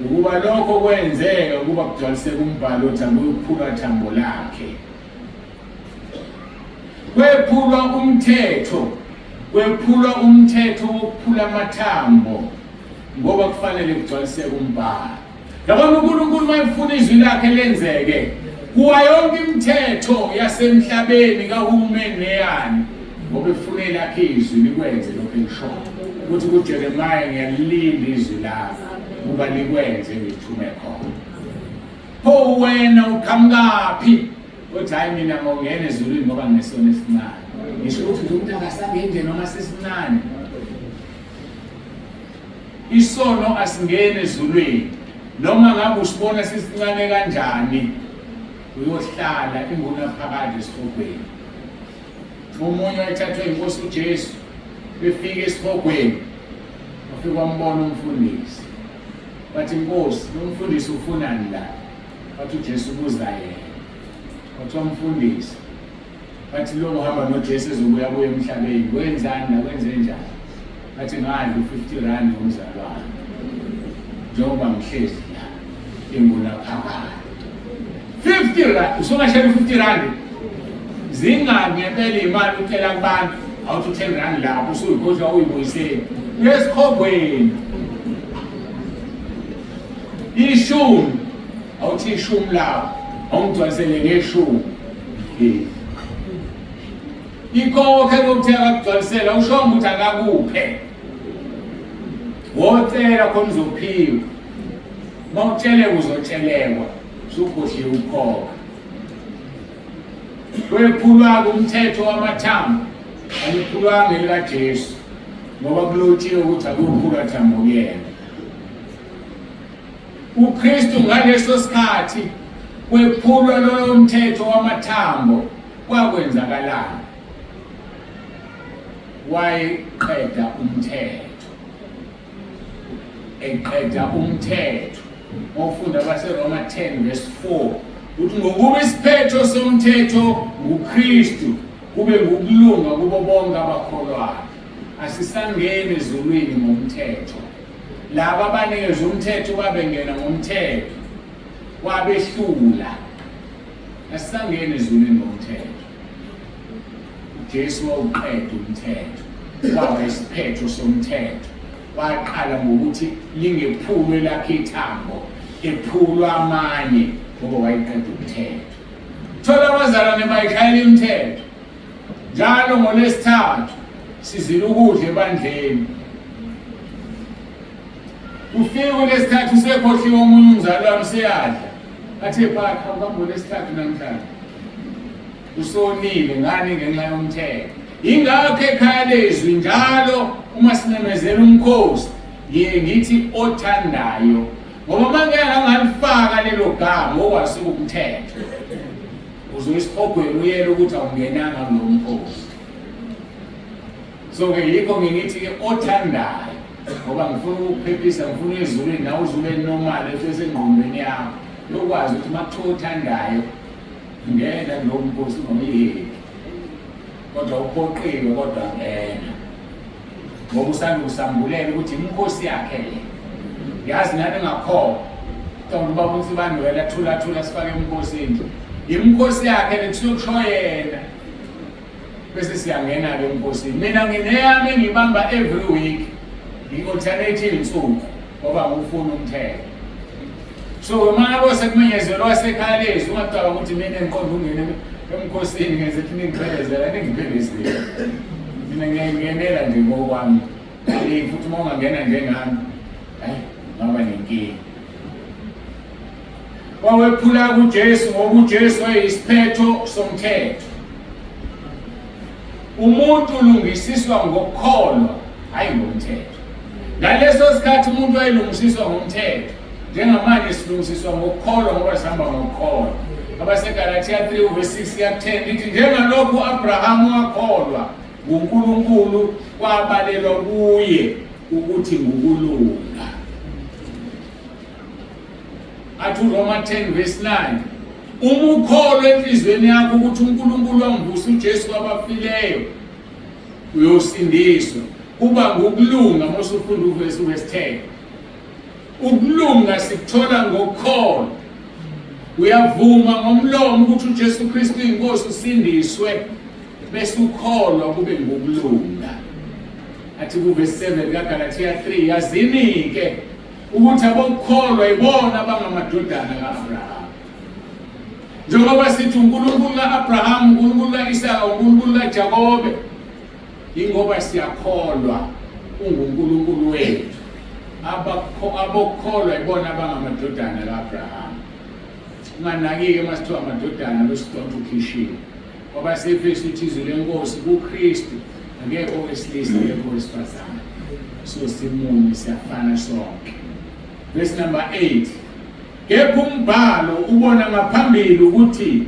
ukuba lokho kwenzeka ukuba kugcwaliseke umbhalo othi anguyokuphulwa thambo lakhe. Kwephulwa umthetho, kwephulwa umthetho wokuphula amathambo ngoba kufanele kugcwaliseke umbhalo. Yabona uNkulunkulu uma efuna izwi lakhe lenzeke kuwa yonke imithetho yasemhlabeni kahulumeni neyani ngoba efuna elakhe izwi likwenze lokho elishoyo ukuthi kuJeremiah ngiyalilinda izwi lakho kuba likwenze ngithume khona. Pho wena uqhamukaphi? Uthi hayi mina ngongena ezulwini ngoba nginesono esincane. Ngisho ukuthi nje umuntu akasangeni nje noma sesincane. Isono asingeni ezulwini. Noma ngabe usibona sisincane kanjani, uyohlala ingunaphakade esihogweni. Omunye wayethathwe inkosi uJesu befika esihogweni, wafika wambona umfundisi. Bathi Nkosi, lo mfundisi ufunani la? Wathi uJesu ubuza yena. Wathi wamfundisi Bathi lo uhamba noJesu ezobuya kuye emhlabeni, wenzani la wenze njani? Bathi ngadla u-50 rand womzalwane njengoba ngihlezi la ingunaphakade. 50 rand, usungashela u-50 rand zingaki ngempela imali ucela kubantu awuthi u-10 rand lapho usuyikhohlwa uyibuyisele uyesikhogweni ishumi awuthi ishumi lapho awungigcwalisele ngeshumi ikhokhe ngokuthi akakugcwalisela ushonga ukuthi akakuphe wocela khona uzophiwa uma utsheleka uzotshelekwa usukhohliwe ukukhokha. Kwephulwa umthetho wamathambo, aliphulwanga elikaJesu ngoba kulotshiwe ukuthi akuphulwa thambo kuyena. UKristu ngaleso sikhathi kwephulwa loyo mthetho wamathambo, kwakwenzakalani? Wayeqeda umthetho, eqeda umthetho. Ngofunda abaseRoma 10 verse 4 uthi ngokuba isiphetho somthetho nguKristu kube ngukulunga kubo bonke abakholwayo. Asisangeni ezulwini ngomthetho. Laba abanikezwe umthetho babengena ngomthetho, wabehlula. Asisangeni ezulwini ngomthetho. uJesu wawuqeda umthetho, waba isiphetho somthetho. Waqala ngokuthi lingephulwe lakhe ithambo, ephulwa amanye ngoba wayeqeda umthetho. Thola abazalwane bayishayela imithetho njalo ngoLwesithathu sizila ukudla ebandleni. Ufike kulesithathu usekhohliwe omunye umzalwane useyadla, athe phatha uhamba ngolwesithathu namhlanje, usonile ngani? Ngenxa yomthetho. Ingakho ekhaya lezwi njalo uma simemezela umkhosi ngiye ngithi othandayo, ngoba uma ngeke ngangalifaka lelo gama okwasuka umthetho uzoya esihogweni uyele ukuthi awungenanga kulo mkhosi. So-ke yikho ngingithi-ke othandayo, ngoba ngifuna ukukuphephisa, ngifuna ezulwini nawe uzube normal esesengqondweni yakho yokwazi ukuthi uma kuthiwa othandayo ngena kulowo mkhosi ungomyeki, kodwa uphoqiwe, kodwa ngena ngoba usanda kusambulela ukuthi imikhosi yakhe le. Yazi nani ngakholwa Cabanga ubaba uthi bandwela thula thula sifake emkhosini. Imikhosi yakhe le kusuke kusho yena. Bese siyangena-ke emkhosini. Mina ngineyami engibamba every week. Ngi-alternate iy'nsuku ngoba ngiwufuna umthetho. So uma ngabe sekumenyezelwa wasekhaya lezi ungacabanga ukuthi mina engiqonda ungene emkhosini ngenze ukuthi ningiphelezela ningiphelezele. Mina ngiyayingenela nje ngokwami. Hey, futhi uma ungangena njengami, hayi ngaba nenkinga. Wawephula kuJesu ngoba uJesu wayeyisiphetho somthetho. Umuntu ulungisiswa ngokukholwa, hayi ngomthetho. Ngaleso sikhathi umuntu wayelungisiswa ngomthetho. Njengamanje silungisiswa ngokukholwa ngoba sihamba ngokukholwa. AbaseGalathiya 3 verse 6 kuya 10 lithi njengalokhu uAbrahamu wakholwa nguNkulunkulu kwabalelwa kuye ukuthi ngukulunga. Athi uRoma 10 verse 9 uma ukholwa enhliziyweni yakho ukuthi uNkulunkulu wamvusa uJesu kwabafileyo uyosindiswa. Kuba ngukulunga uma usufunda uvesi verse 10. Ukulunga sikuthola ngokholo. Uyavuma ngomlomo ukuthi uJesu Kristu inkosi usindiswe bese ukholwa kube ngokulunga. Athi kuvesi 7 kaGalathiya 3 yazini-ke ukuthi abokukholwa ibona abangamadodana ka-Abrahama. Njengoba sithi uNkulunkulu ka-Abrahama, uNkulunkulu ka-Isaka, uNkulunkulu kaJakobe, ingoba siyakholwa unguNkulunkulu wethu. Abokukholwa ibona abangamadodana ka-Abrahama. Unganaki-ke uma sithiwa amadodana bese udonsa ukhishiwe. Ngoba sefesu ithi izwi lenkosi kuKristu akekho owesilisa akekho owesifazane. So simunye siyafana sonke. Verse number 8. Kepha umbhalo ubona ngaphambili ukuthi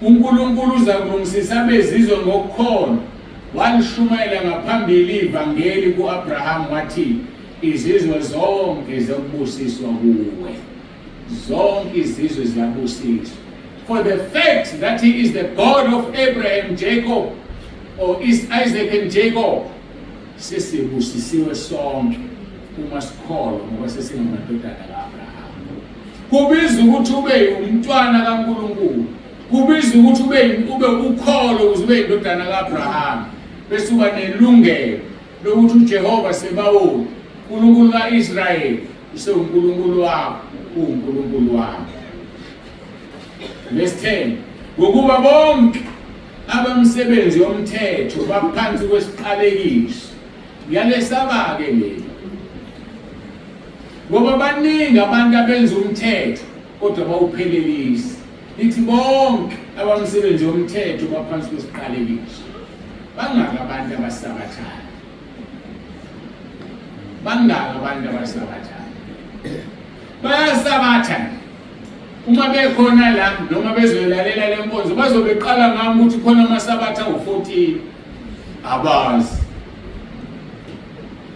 uNkulunkulu uzakulungisisa abezizwe ngokukholwa. Walishumayela ngaphambili ivangeli ku-Abraham wathi izizwe zonke ziyakubusiswa kuwe. Zonke izizwe ziyabusiswa. For the fact that he is the God of Abraham, Jacob, or is Isaac and Jacob, sesibusisiwe sonke uma sikholwa ngoba sesingamadodana ka-Abraham. Kubiza ukuthi ube umntwana kaNkulunkulu. Kubiza ukuthi ube ukholo ukuze ube indodana ka-Abraham. Bese uba nelungelo lokuthi uJehova Sebawoti, uNkulunkulu ka-Israyeli, usewuNkulunkulu wakho, uwuNkulunkulu wami. Verse 10 ngokuba bonke abamsebenzi yomthetho baphansi kwesiqalekiso. Ngiyalesaba-ke leli ngoba baningi abantu abenza umthetho kodwa bawuphelelisi. Lithi bonke. Abamsebenzi womthetho baphansi kwesiqalekiso. Bangaka abantu abasabathayo? Bangaka abantu abasabathayo? Bayasabatha uma bekhona la noma bezoyilalela le nkonzo, bazobeqala ngami ukuthi khona amasabatha awu-14. Abazi.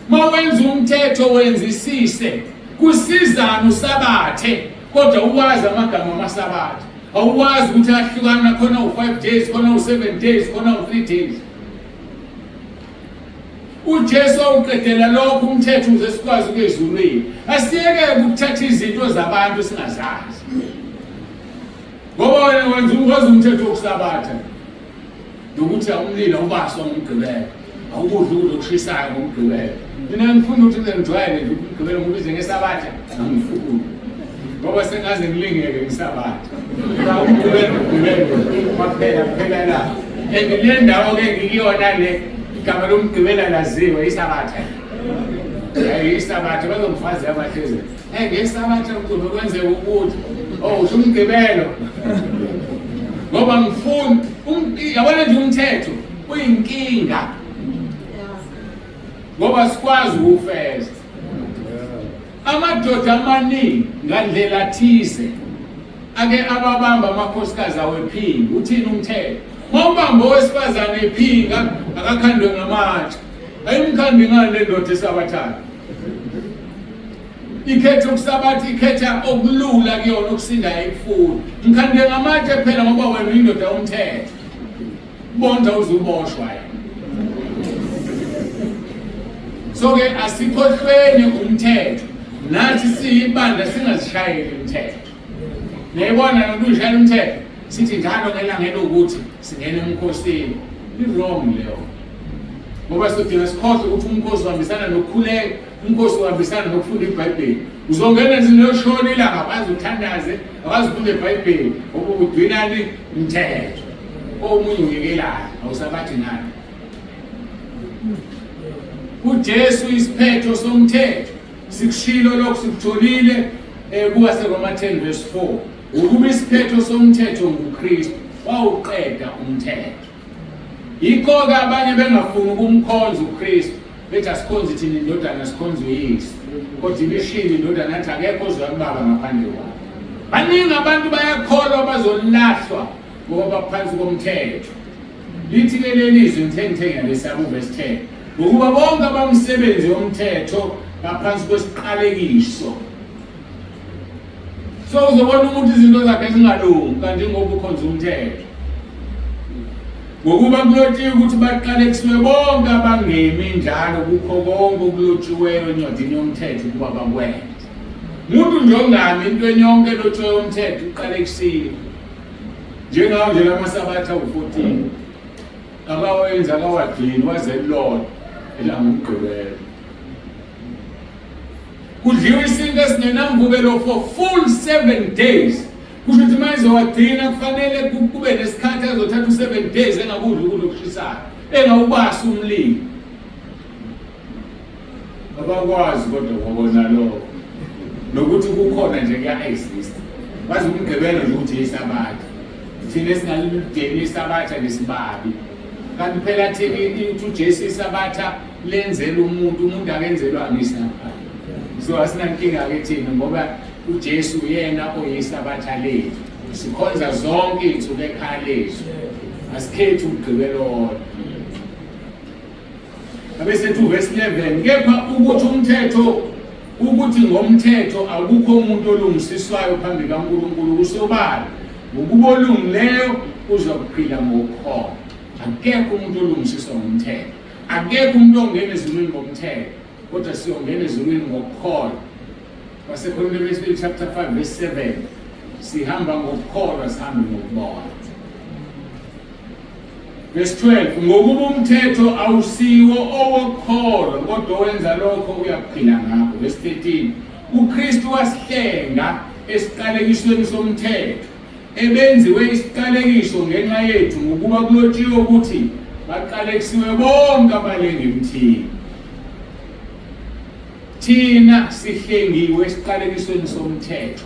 Uma wenza umthetho wenzisise, kusizana usabathe kodwa uwazi amagama amasabatha. Awuwazi ukuthi ahlukana, khona u-5 days, khona u-7 days, khona u-3 days. UJesu awuqedela lokho umthetho ukuze sikwazi ukuya ezulwini. Asiyeke ukuthatha izinto zabantu singazazi, ngoba wena wenza ukwazi umthetho wokusabatha nokuthi umlilo awubaswa ngoMgqibelo, awukudla ukudla okushisayo ngoMgqibelo. Mina ngifuna ukuthi ngize ngijwayele nje uMgqibelo ngobize ngesabatha, angifuni ngoba sengaze ngilingeke ngisabatha. UMgqibelo uMgqibelo kwaphela, kuphela la. And le ndawo-ke ngikuyona le, igama loMgqibelo laziwe, isabatha, isabatha. Bazongifazela abahlezi ngesabatha kuzobe kwenzeka ukuthi oh usho uMgqibelo, ngoba ngifuni yabona nje umthetho uyinkinga ngoba sikwazi ukuwufeza. Amadoda amaningi ngandlela thize ake ababamba amakhosikazi awephinga. Uthini umthetho? Mawubamba owesifazane ephinga, akakhandwe ngamatshe. Ayimkhandi ngani le ndoda esabathayo? Ikhetha ukusabatha, ikhetha okulula kuyona, okusinda ayikufuni. Mkhande ngamatshe phela, ngoba wena uyindoda yomthetho. Bonda uzuboshwa yena. So-ke asikhohlweni umthetho, nathi siyibandla singazishayeli umthetho. Niyayibona nokuthi uyishayela umthetho, sithi njalo ngelanga elokuthi singene emkhosini, i-wrong leyo, ngoba sodinga sikhohlwe ukuthi umkhosi uhambisana nokukhuleka, umkhosi uhambisana nokufunda iBhayibheli. Uzongena nje liyoshona ilanga, abazi uthandaze, abazi ufunda iBhayibheli, ngoba ugcinani umthetho omunye uyekelayo, awusabathi ngani. UJesu isiphetho somthetho, sikushilo lokhu, sikutholile kuwaseRoma 10 verse 4, ukuba isiphetho somthetho nguKristu, wawuqeda umthetho. Yikho-ke abanye bengafuni ukumkhonza uKristu, bethi asikhonzi thina indodana, sikhonza uyise. Kodwa ibishilo indodana yathi akekho ozoya kubaba ngaphandle kwakhe. Baningi abantu bayakholwa bazolahlwa ngoba baphansi komthetho. Lithi-ke leli zwi, ngithe ngiyalesaba uvesi 10, ngokuba bonke abamsebenzi yomthetho baphansi kwesiqalekiso. So uzobona umuntu izinto zakhe zingalungi kanti ngoba ukhonza umthetho. Ngokuba kulotshiwe ukuthi baqalekisiwe bonke abangemi njalo kukho konke okulotshiweyo encwadini yomthetho ukuba bakwenze. Umuntu nje ongami entweni yonke elotshiweyo yomthetho uqalekisiwe. Njengawo nje lamasabatha awu-14 akawenza, akawagcini, waze elilodwa elangoMgqibelo. Kudliwa isinto esingenamvubelo for full 7 days. Kusho ukuthi uma ezowagcina kufanele kube nesikhathi azothatha u-7 days engakudli ukudla okushisayo, engawubasi umlilo. Abakwazi kodwa kwabona lokho nokuthi kukhona nje kuya-exist. Bazi uMgqibelo nje ukuthi isabatha, thina esingalideni isabatha nesibabi, kanti phela thina ithi uJesu isabatha lenzela umuntu, umuntu akenzelwanga isabatha. So asinankinga-ke thina ngoba uJesu uyena oyisabatha lethu. Sikhonza zonke iy'nsuku ekhaya lethu, asikhethi uMgqibelo wodwa. Abesethu verse 11, kepha ukuthi umthetho, ukuthi ngomthetho akukho umuntu olungisiswayo phambi kaNkulunkulu kusobala, ngokuba olungileyo uzokuphila ngokukholwa. Akekho umuntu olungisiswa ngomthetho, akekho umuntu ongena ezulwini ngomthetho, kodwa siyongena ezulwini ngokukholwa. WaseKorinte besibili chapter 5 verse 7, sihamba ngokukholwa, sihambe ngokubona. Verse 12, ngokuba umthetho awusiwo owokukholwa, kodwa owenza lokho uyakuphila ngakho. Verse 13, uKristu wasihlenga esiqalekisweni somthetho, ebenziwe isiqalekiso ngenxa yethu, ngokuba kulotshiwe ukuthi baqalekisiwe bonke abalenga emthini. Thina sihlengiwe esiqalekisweni somthetho.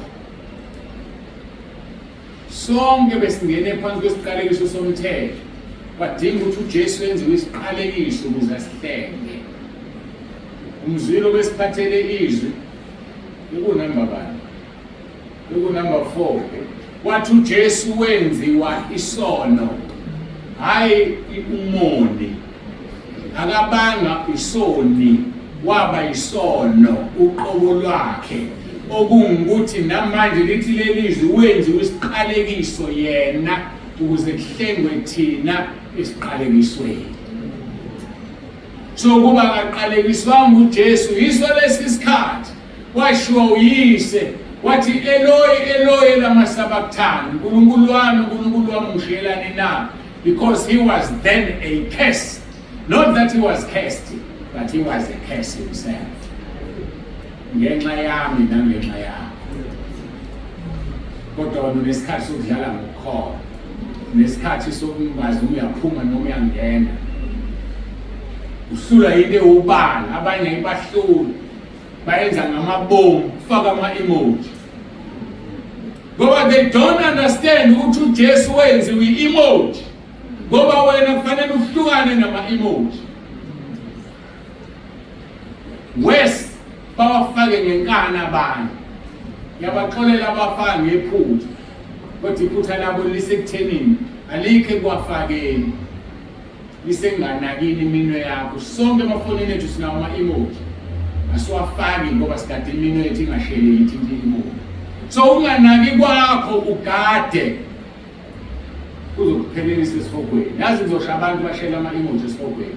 Sonke besingene phansi kwesiqalekiso somthetho. Kwadinga ukuthi uJesu enziwe isiqalekiso ukuze asihlenge. Umzwilo besiphathele izwi ikunamba bani? Ikunamba 4. Wathi uJesu wenziwa isono, hayi umoni. Akabanga isoni, waba isono uqobo lwakhe. Okungukuthi namanje lithi leli zwi wenziwa isiqalekiso yena ukuze kuhlengwe thina esiqalekisweni. So kuba akaqalekiswanga uJesu yiso lesi sikhathi washiwo uyise wathi Eloi Eloi lama sabachthani, uNkulunkulu wami uNkulunkulu wami ungishiyelani na? Because he was then a curse, not that he was cursed, but he was a curse himself, ngenxa yami nangenxa yakho. Kodwa wena unesikhathi sokudlala ngokukholwa, nesikhathi sokungazi noma uyaphuma noma uyangena, uhlulwa yinto ewubala, abanye ayibahluli, bayenza ngamabomu, faka ama-emoji ngoba they don't understand ukuthi uJesu wenziwe i-emoji, ngoba wena kufanele uhlukane nama-emoji. Worse, bawafake ngenkani abanye. Ngiyabaxolela abafaka ngephutha, kodwa iphutha labo lisekuthenini, alikho ekuwafakeni, lisenganakini iminwe yakho. Sonke emafonini ethu sinawo ama-emoji, asiwafaki ngoba sigade iminwe yethu ingasheleli ithinta i-emoji. So unganaki kwakho ugade kuzokuphelelisa esihogweni. Yazi ngizosha abantu bashela ama-emoji esihogweni.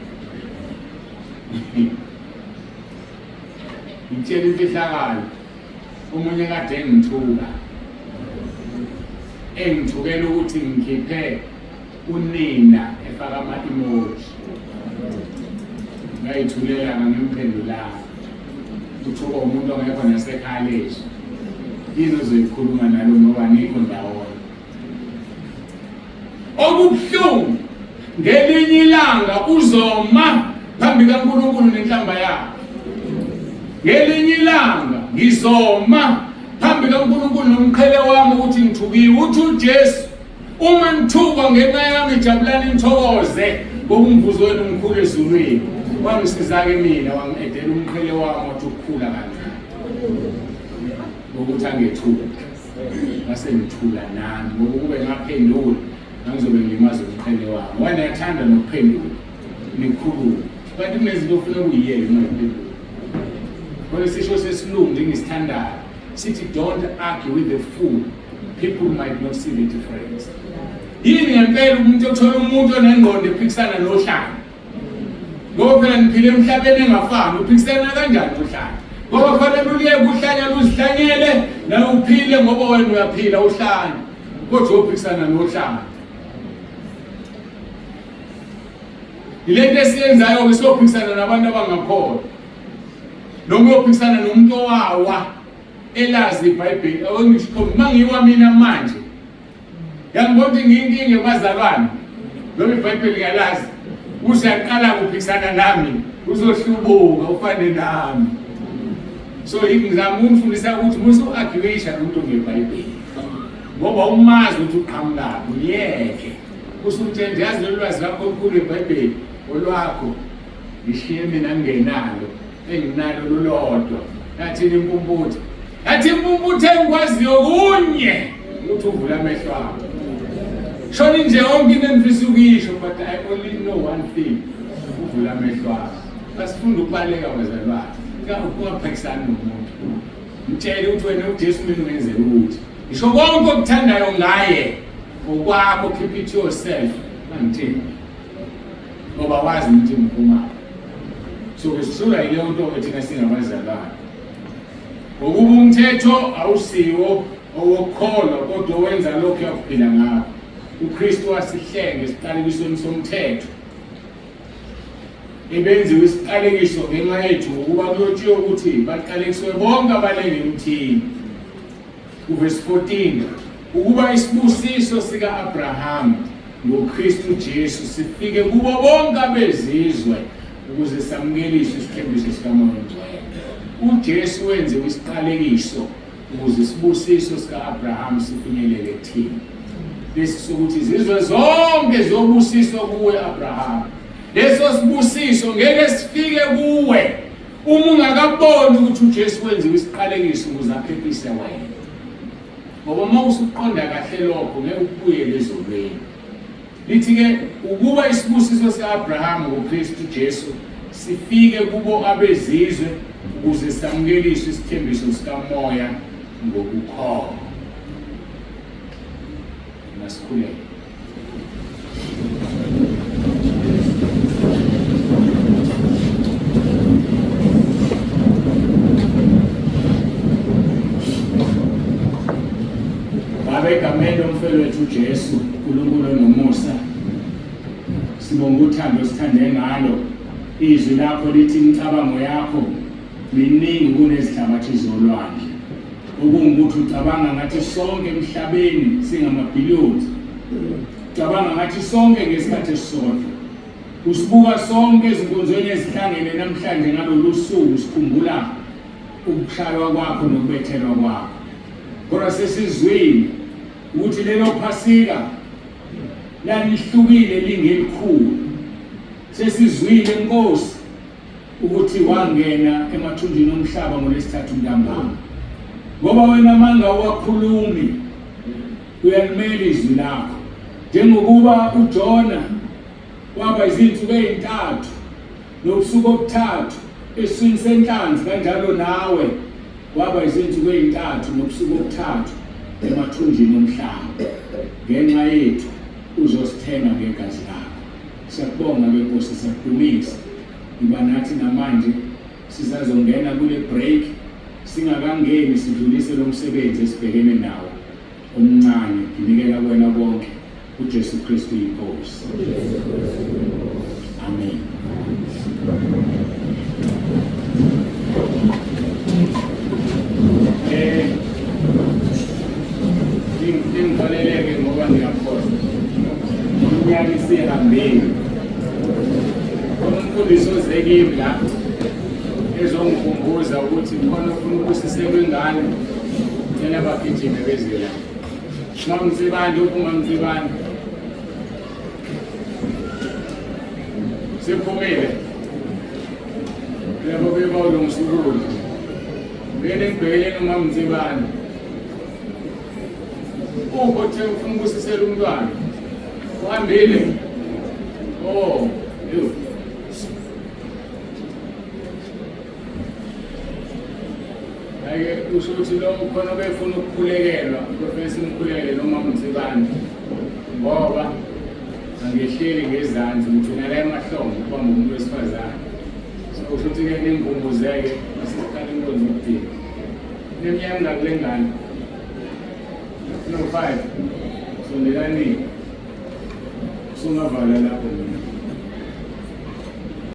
Ngitshela imfihlakalo, omunye kade engithuka, engithukela ukuthi ngikhiphe unina efaka ama-emoji. Ngayithulela, ngangimphendulanga. Uthuka umuntu ongekho nasekhaya lethu, yini ozoyikhuluma nalo ngoba nikho ndawonye? Okubuhlungu, ngelinye ilanga uzoma phambi kaNkulunkulu nenhlamba yakhe. Ngelinye ilanga ngizoma phambi kaNkulunkulu nomqhele wami ukuthi ngithukiwe. Uthi uJesu, uma nithukwa ngenxa yami jabulani nithokoze, ngoba umvuzo wenu mkhulu ezulwini. Wangisiza-ke mina, wangi-edela umqhele wami wathi ukukhula kancane ngokuthi angethuki. Ngase ngithula nami ngoba ukube ngaphendula ngangizobe ngilimaza umqhele wami. Wena uyathanda nokuphendula, nikhulume, kanti kunezinto ofuna ukuyiyeka uma ngiphendula. Khona isisho sesilungu njengisithandayo sithi, don't argue with the fool, people might not see the difference. Yini ngempela umuntu othola umuntu onengqondo ephikisana nohlanga? Ngoba phela niphile emhlabeni engafani, uphikisana kanjani nohlanga? Ngoba kufanele uliyeke uhlanya luzihlanyele nawe uphile, ngoba wena uyaphila uhlanya, kodwa uyophikisana nohlanga. Yilento esiyenzayo-ke, siyophikisana nabantu abangakholwa, noma uyophikisana nomuntu owawa elazi iBhayibheli. Awungisho uma ngiwa mina manje, yangibona ukuthi ngiyinkinga ebazalwane, noma iBhayibheli ngiyalazi, usuyaqala kuphikisana nami, uzohlubuka ufane nami. So ngizama ukumfundisa ukuthi musu-arguisha nomuntu ngeBhayibheli, ngoba umazi ukuthi uqhamukaphi, uyeke usumtshela yazi lolu lwazi lakho olukhulu eBhayibheli olwakho, ngishiye mina ngingenalo, enginalo lulodwa. Yathini impumputhe? Yathi impumputhe, engikwaziyo kunye, ukuthi uvule amehlo akho. Shoni nje yonke into engifisa ukuyisho, but I only know one thing, uvule amehlo akho. Basifunda ukubaleka bazalwane, ungaphikisani nomuntu, mtshele ukuthi wena uJesu mina ungenzela ukuthi ngisho konke okuthandayo ngaye ngokwakho, keep it yourself, angitsheli ngoba wazi ukuthi ngiphumaphi. So ke sihlulwa yileyo nto-ke thina singabazalwane, ngokuba umthetho awusiwo owokukholwa, kodwa owenza lokhu uyakuphila ngakho. UKristu wasihlenga esiqalekisweni somthetho, ebenziwe isiqalekiso ngenxa yethu, ngokuba kulotshiwe ukuthi baqalekiswe bonke abalenga emthini. Uvesi 14, ukuba isibusiso sika-Abrahamu ngoKristu Jesu sifike kubo bonke abezizwe, ukuze samukeliswe isithembiso sikaMoya oNgcwele. UJesu wenziwe isiqalekiso ukuze isibusiso sika-Abrahamu sifinyelele kuthina. Lesi sokuthi izizwe zonke ziyobusiswa kuwe Abraham. Leso sibusiso ngeke sifike kuwe uma ungakaboni ukuthi uJesu wenziwe isiqalekiso ukuze aphephise wena. Ngoba uma usuqonda kahle lokho ngeke ukubuyele ezolweni. Lithi-ke ukuba isibusiso sika-Abrahamu ngoKristu Jesu sifike kubo abezizwe ukuze samukeliswe isithembiso sikaMoya ngokukholwa. Masikhuleke. Baba, egameni lomfelo wethu uJesu, uNkulunkulu onomusa, sibonga uthando osithande ngalo. Izwi lakho lithi imicabango yakho miningi kunezihlabathi zolwandle. Okungukuthi ucabanga ngathi sonke emhlabeni singamabhiliyoni. Ucabanga ngathi sonke ngesikhathi esisodwa. Usibuka sonke ezinkonzweni ezihlangene namhlanje ngalolu suku sikhumbula ukushaywa kwakho nokubethelwa kwakho. Kodwa sesizwile ukuthi lelo Phasika lalihlukile lingelikhulu. Sesizwile Nkosi ukuthi wangena emathunjini omhlaba ngolwesithathu ntambama. Ngoba wena manga uwakhulumi uyalimela izwi lakho. Njengokuba uJona waba izinsuku ezintathu nobusuku obuthathu esiswini senhlanzi kanjalo nawe waba izinsuku ezintathu nobusuku obuthathu emathunjini omhlaba ngenxa yethu uzosithenga ngegazi lakho. Siyakubonga ke Nkosi, siyakudumisa. Iba nathi namanje sisazongena kule break singakangeni sidlulise lo msebenzi esibhekene nawo omncane. Nginikela kuwena konke uJesu Kristu inkosi. Amen. Eh ngixoleleke ngoba ngiyakhohlwa. Iminyaka isihambile. Umfundisi oze kimi la ezongikhumbuza ukuthi khona ofuna ukusiselwa ingane cela bagijime beze la. Mamsibani uphuma Msibani. Siphumile. Lebo bebawulungisa ukudla. Ngene ngibhekele noma Msibani. Upho uthe ufuna ukusisela umntwana. Uhambile. Oh, yo. Ake kusho ukuthi lo khona obefuna ukukhulekelwa, kufanele simkhulekele noma uMsibani. Ngoba angehleli ngezansi ngigcina la emahlombe ukuba ngumuntu wesifazane. So kusho ukuthi-ke ningikhumbuzeke masiqala inkonzo yokudinga. Neminyaka emingaki kule ngane? No 5. Sondelanini. Usungavala lapho mina.